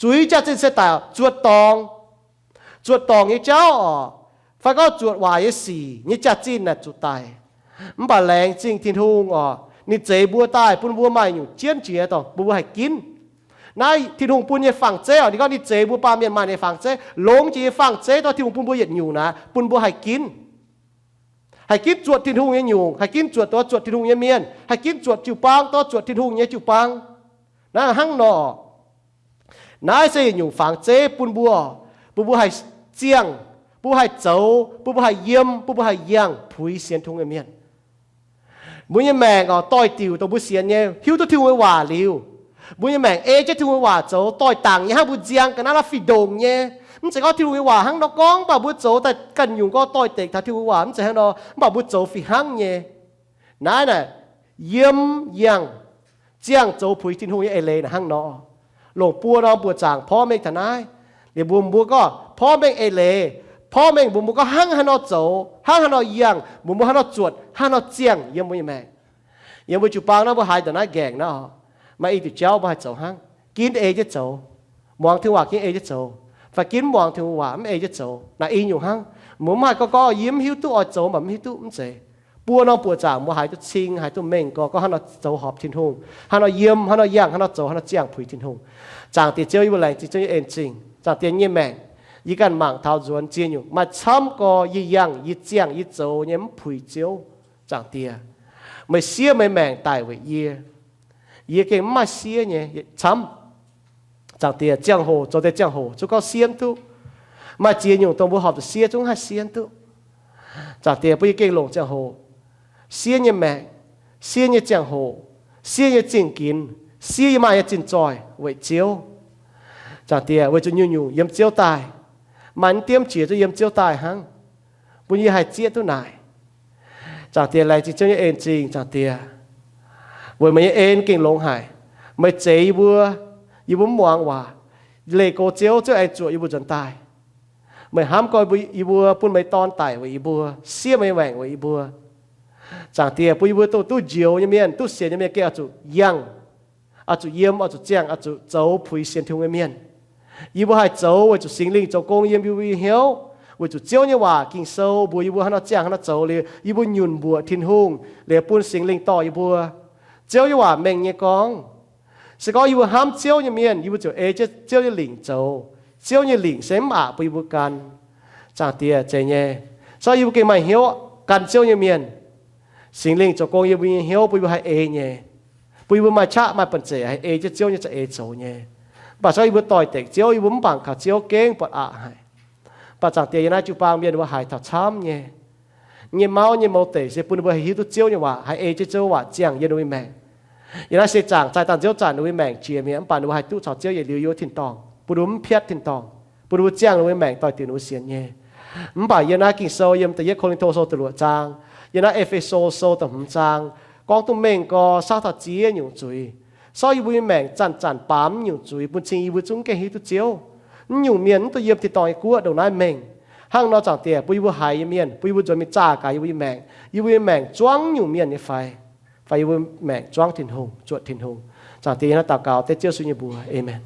Zuiz jaax-zinh se daic, zuotc dorngc, zuotc dorngc nyei jauv oc, fai gorngv zuotc waaic nyei sic nyei jaax-zinh naaic zuqc daic. Mv baac laengz zingh Tin-Hungh oc, ninh zeix mbuo daaih bun mbuo maaih nyungc jienv jiex dongh bun mbuo haih ginv. Naaiv Tin-Hungh bun nyei fang-zeiv oc, ninh gorngv ninh zeix mbuo baamh mienh maaih ninh fang-zeiv, longx jiex nyei fang-zeiv dongh Tin-Hungh bun mbuo yietc nyungc naaic bun mbuo haih ginv. Haih ginv zuotc Tin-Hungh nyei nyungc, haih ginv zuotc dongh zuotc Tin-Hungh nyei mienh, haih ginv zuotc jiu-baang dongh zuotc Tin-Hungh nyei jiu-baang. Naaiv hnangv nor. Naaiv se yietc nyungc fangx zeiv bun mbuo, bun mbuo haih ziangh, bun mbuo haih zoux, bun mbuo haih yiem, bun mbuo haih yangh puix sienx Tin-Hungh nyei mienh. Mbuo nyei maengc oc, doix-diuc dongh mbuo sienx nyei, hiuv duqv Tin-Hungh nyei waac liuz, mbuo nyei maengc ei jienv Tin-Hungh nyei waac zoux, doix-dangc nyei hnangv mbuo nziang ga'naaiv la'fih ndongc nyei. Mv zeiz gorngv Tin-Hungh nyei waac hnangv nor gorngv, mv baac mbuo zoux daaih ganh nyungc gorngv doix-dekc taux Tin-Hungh nyei waac, mv zeiz hnangv nor, mv baac mbuo zoux fih hnangv nyei. Naaiv naaic, yiem, yangh, ziangh zoux puix Tin-Hungh nyei eix leiz naaic hnangv nor. Longc buo norm buoqc zaangc porv mengh taux naaiv. Liuz mbuo, mbuo gorngv porv mengh eix leiz, porv mengh mbuo, mbuo gorngv hnangv haaix nor zoux, hnangv haaix nor yangh, mbuo, mbuo hnangv nor zuotc, hnangv haaix nor ziangh yiem mbuo nyei maengc. Yiem mbuo jiu-baang naaiv mbuo haiz ndongc naaiv nqaengc naaiv, maaih i diuc jauv mbuo haih zoux hnangv, ginv ei jienv zoux, muangx Tin-Hungh waac ginv ei jienv zoux, fai ginv mv muangx Tin-Hungh waac mv ei jienv zoux. Naaiv i nyungc hnangv. Mbuo mv haih gorngv, gorngv yie mv hiuv duqv oix zoux mv baac mv hiuv duqv, mv zeiz. Buo norm buoqc zaangc mbuo haiz duqv cing, haiz duqv mengh gorngv, gorngv hnangv nor zoux horpc Tin-Hungh, hnangv nor yiem, hnangv nor yangh, hnangv nor zoux, hnangv nor ziangh puix Tin-Hungh. Zaangc Diex Ziouv, yie mbuo laengz zingh Ziouv nyei en zingh. Zaangc Diex nyei maengc, yie ganh mangc taux nzuonx ziex nyungc, maaih camv gorx yie yangh, yie ziangh, yie zoux nyei mv puix Ziouv. Zaangc Diex, meih siev meih maengc daic weic yie. Yie gengh mv maaih siev nyei camv. Zaangc Diex, ziangh hoc zoux deix ziangh hoc zungv gorngv siev mv duqv. Maaih ziex nyungc dongh mbuo horpc zuqc siev zungv haih siev duqv. Zaangc Diex, bun yie gengh longc ziangh hoc, siev nyei maengc, siev nyei ziangh hoc, siev nyei zingh ginx, siev yie maaih nyei zinh zoih weic Ziouv. Zaangc Diex, weic zuqc nyungc-nyungc yiem Ziouv daaih, maaih naaiv diemv qiex zungv yiem Ziouv daaih hnangv, bun yie haih zieqv duqv naaic. Zaangc Diex, laengz zingh Ziouv nyei en-zingh. Zaangc Diex, weic meih nyei en gengh longx haic. Meih zeix yie mbuo, yie mbuo mv muangx waac, leih go Ziouv, Ziouv aengx zuoqc yie mbuo nzuonx daaih. Meih hnamv gorx yie mbuo, bun meih Dorn daic weic yie mbuo, siev meih nyei maengc weic yie mbuo. Zaangc Diex, bun yie mbuo dongh duqv njoux nyei mienh, duqv sienx nyei mienh gengh oix zuqc yangh, oix zuqc yiem, oix zuqc ziangh, oix zuqc zoux puix sienx Tin-Hungh nyei mienh. Yie mbuo haih zoux weic zuqc Singx Lingh zoux gong yiem yie mbuo nyei hnyouv, weic zuqc Ziouv nyei waac Ging-Sou mbuox yie mbuo haaix nor ziangh haaix nor zoux liuz, yie mbuo nyunc mbuoqc Tin-Hungh liuz bun Singx Lingh dorh yie mbuo. Ziouv nyei waac mengh nyei gorngv, se gorngv yie mbuo hnamv Ziouv nyei mienh, yie mbuo ziouc ei jienv Ziouv nyei lingc zoux. Ziouv nyei lingc se mv aqc bun yie mbuo gan. Zaangc Diex, zeiz nyei. So yie mbuo gengh maaih hnyouv gan Ziouv nyei mienh. Singx Lingh zoux gong yiem mbuo nyei hnyouv bun yie mbuo haih ei nyei, bun yie mbuo maaih qaqv maaih banh zeic haih ei jienv Ziouv nyei za'eix zoux nyei. Mv baac so yie mbuo doix-dekc Ziouv, yie mbuo mv bangc kaux Ziouv gengh buatc aqc haic. Mv baac Zaangc Diex, yiem naaiv jiu-baang mienh mbuo haiz taux camv nyei. Nyei mauv nyei mouz deic se bun ninh mbuo haih hiuv duqv Ziouv nyei waac, haih ei jienv Ziouv waac ziangh yiem ninh mbuo nyei maengc. Yiem naaiv seix zaangc zaih dangh nziouv zanc ninh mbuo nyei maengc jiex mi'aqv, mv baac ninh mbuo haih duqv caux Ziouv yietc liuz yiem wuov tin-dorngh, bun ninh mbuo mv piatv tin-dorngh, bun ninh mbuo ziangh ninh mbuo nyei maengc doix-dekc ninh mbuo sienx nyei. Mv baac yiem naaiv Ging-Sou, yiem da'yietv Ko^lin^to Sou da'luoqc zaang, yiem naaiv E^fe^so Sou da'hmz zaang, gorngv duqv mengh gorx, saauv taux ziex nyungc zuiz. Sorv yie mbuo nyei maengc zanc-zanc baamz nyungc zuiz bun cing yie mbuo zungv gengh hiuv duqv Ziouv. Mv nyungc mienh mv duqv yiem tin-dorngh nyei guoqv ndongc naaiv mengh. Hnangv nor, Zaangc Diex, bun yie mbuo haiz nyei mienh, bun yie mbuo nzuonx mingh zaah gaax yie mbuo nyei maengc. Yie mbuo nyei maengc zuangv nyungc mienh nyei fai, fai yie mbuo maengc zuangv Tin-Hungh, zuotc Tin-Hungh? Zaangc Diex, yie naaiv daux gaux dengv Ziouv Yesu nyei mbuox. Aamen.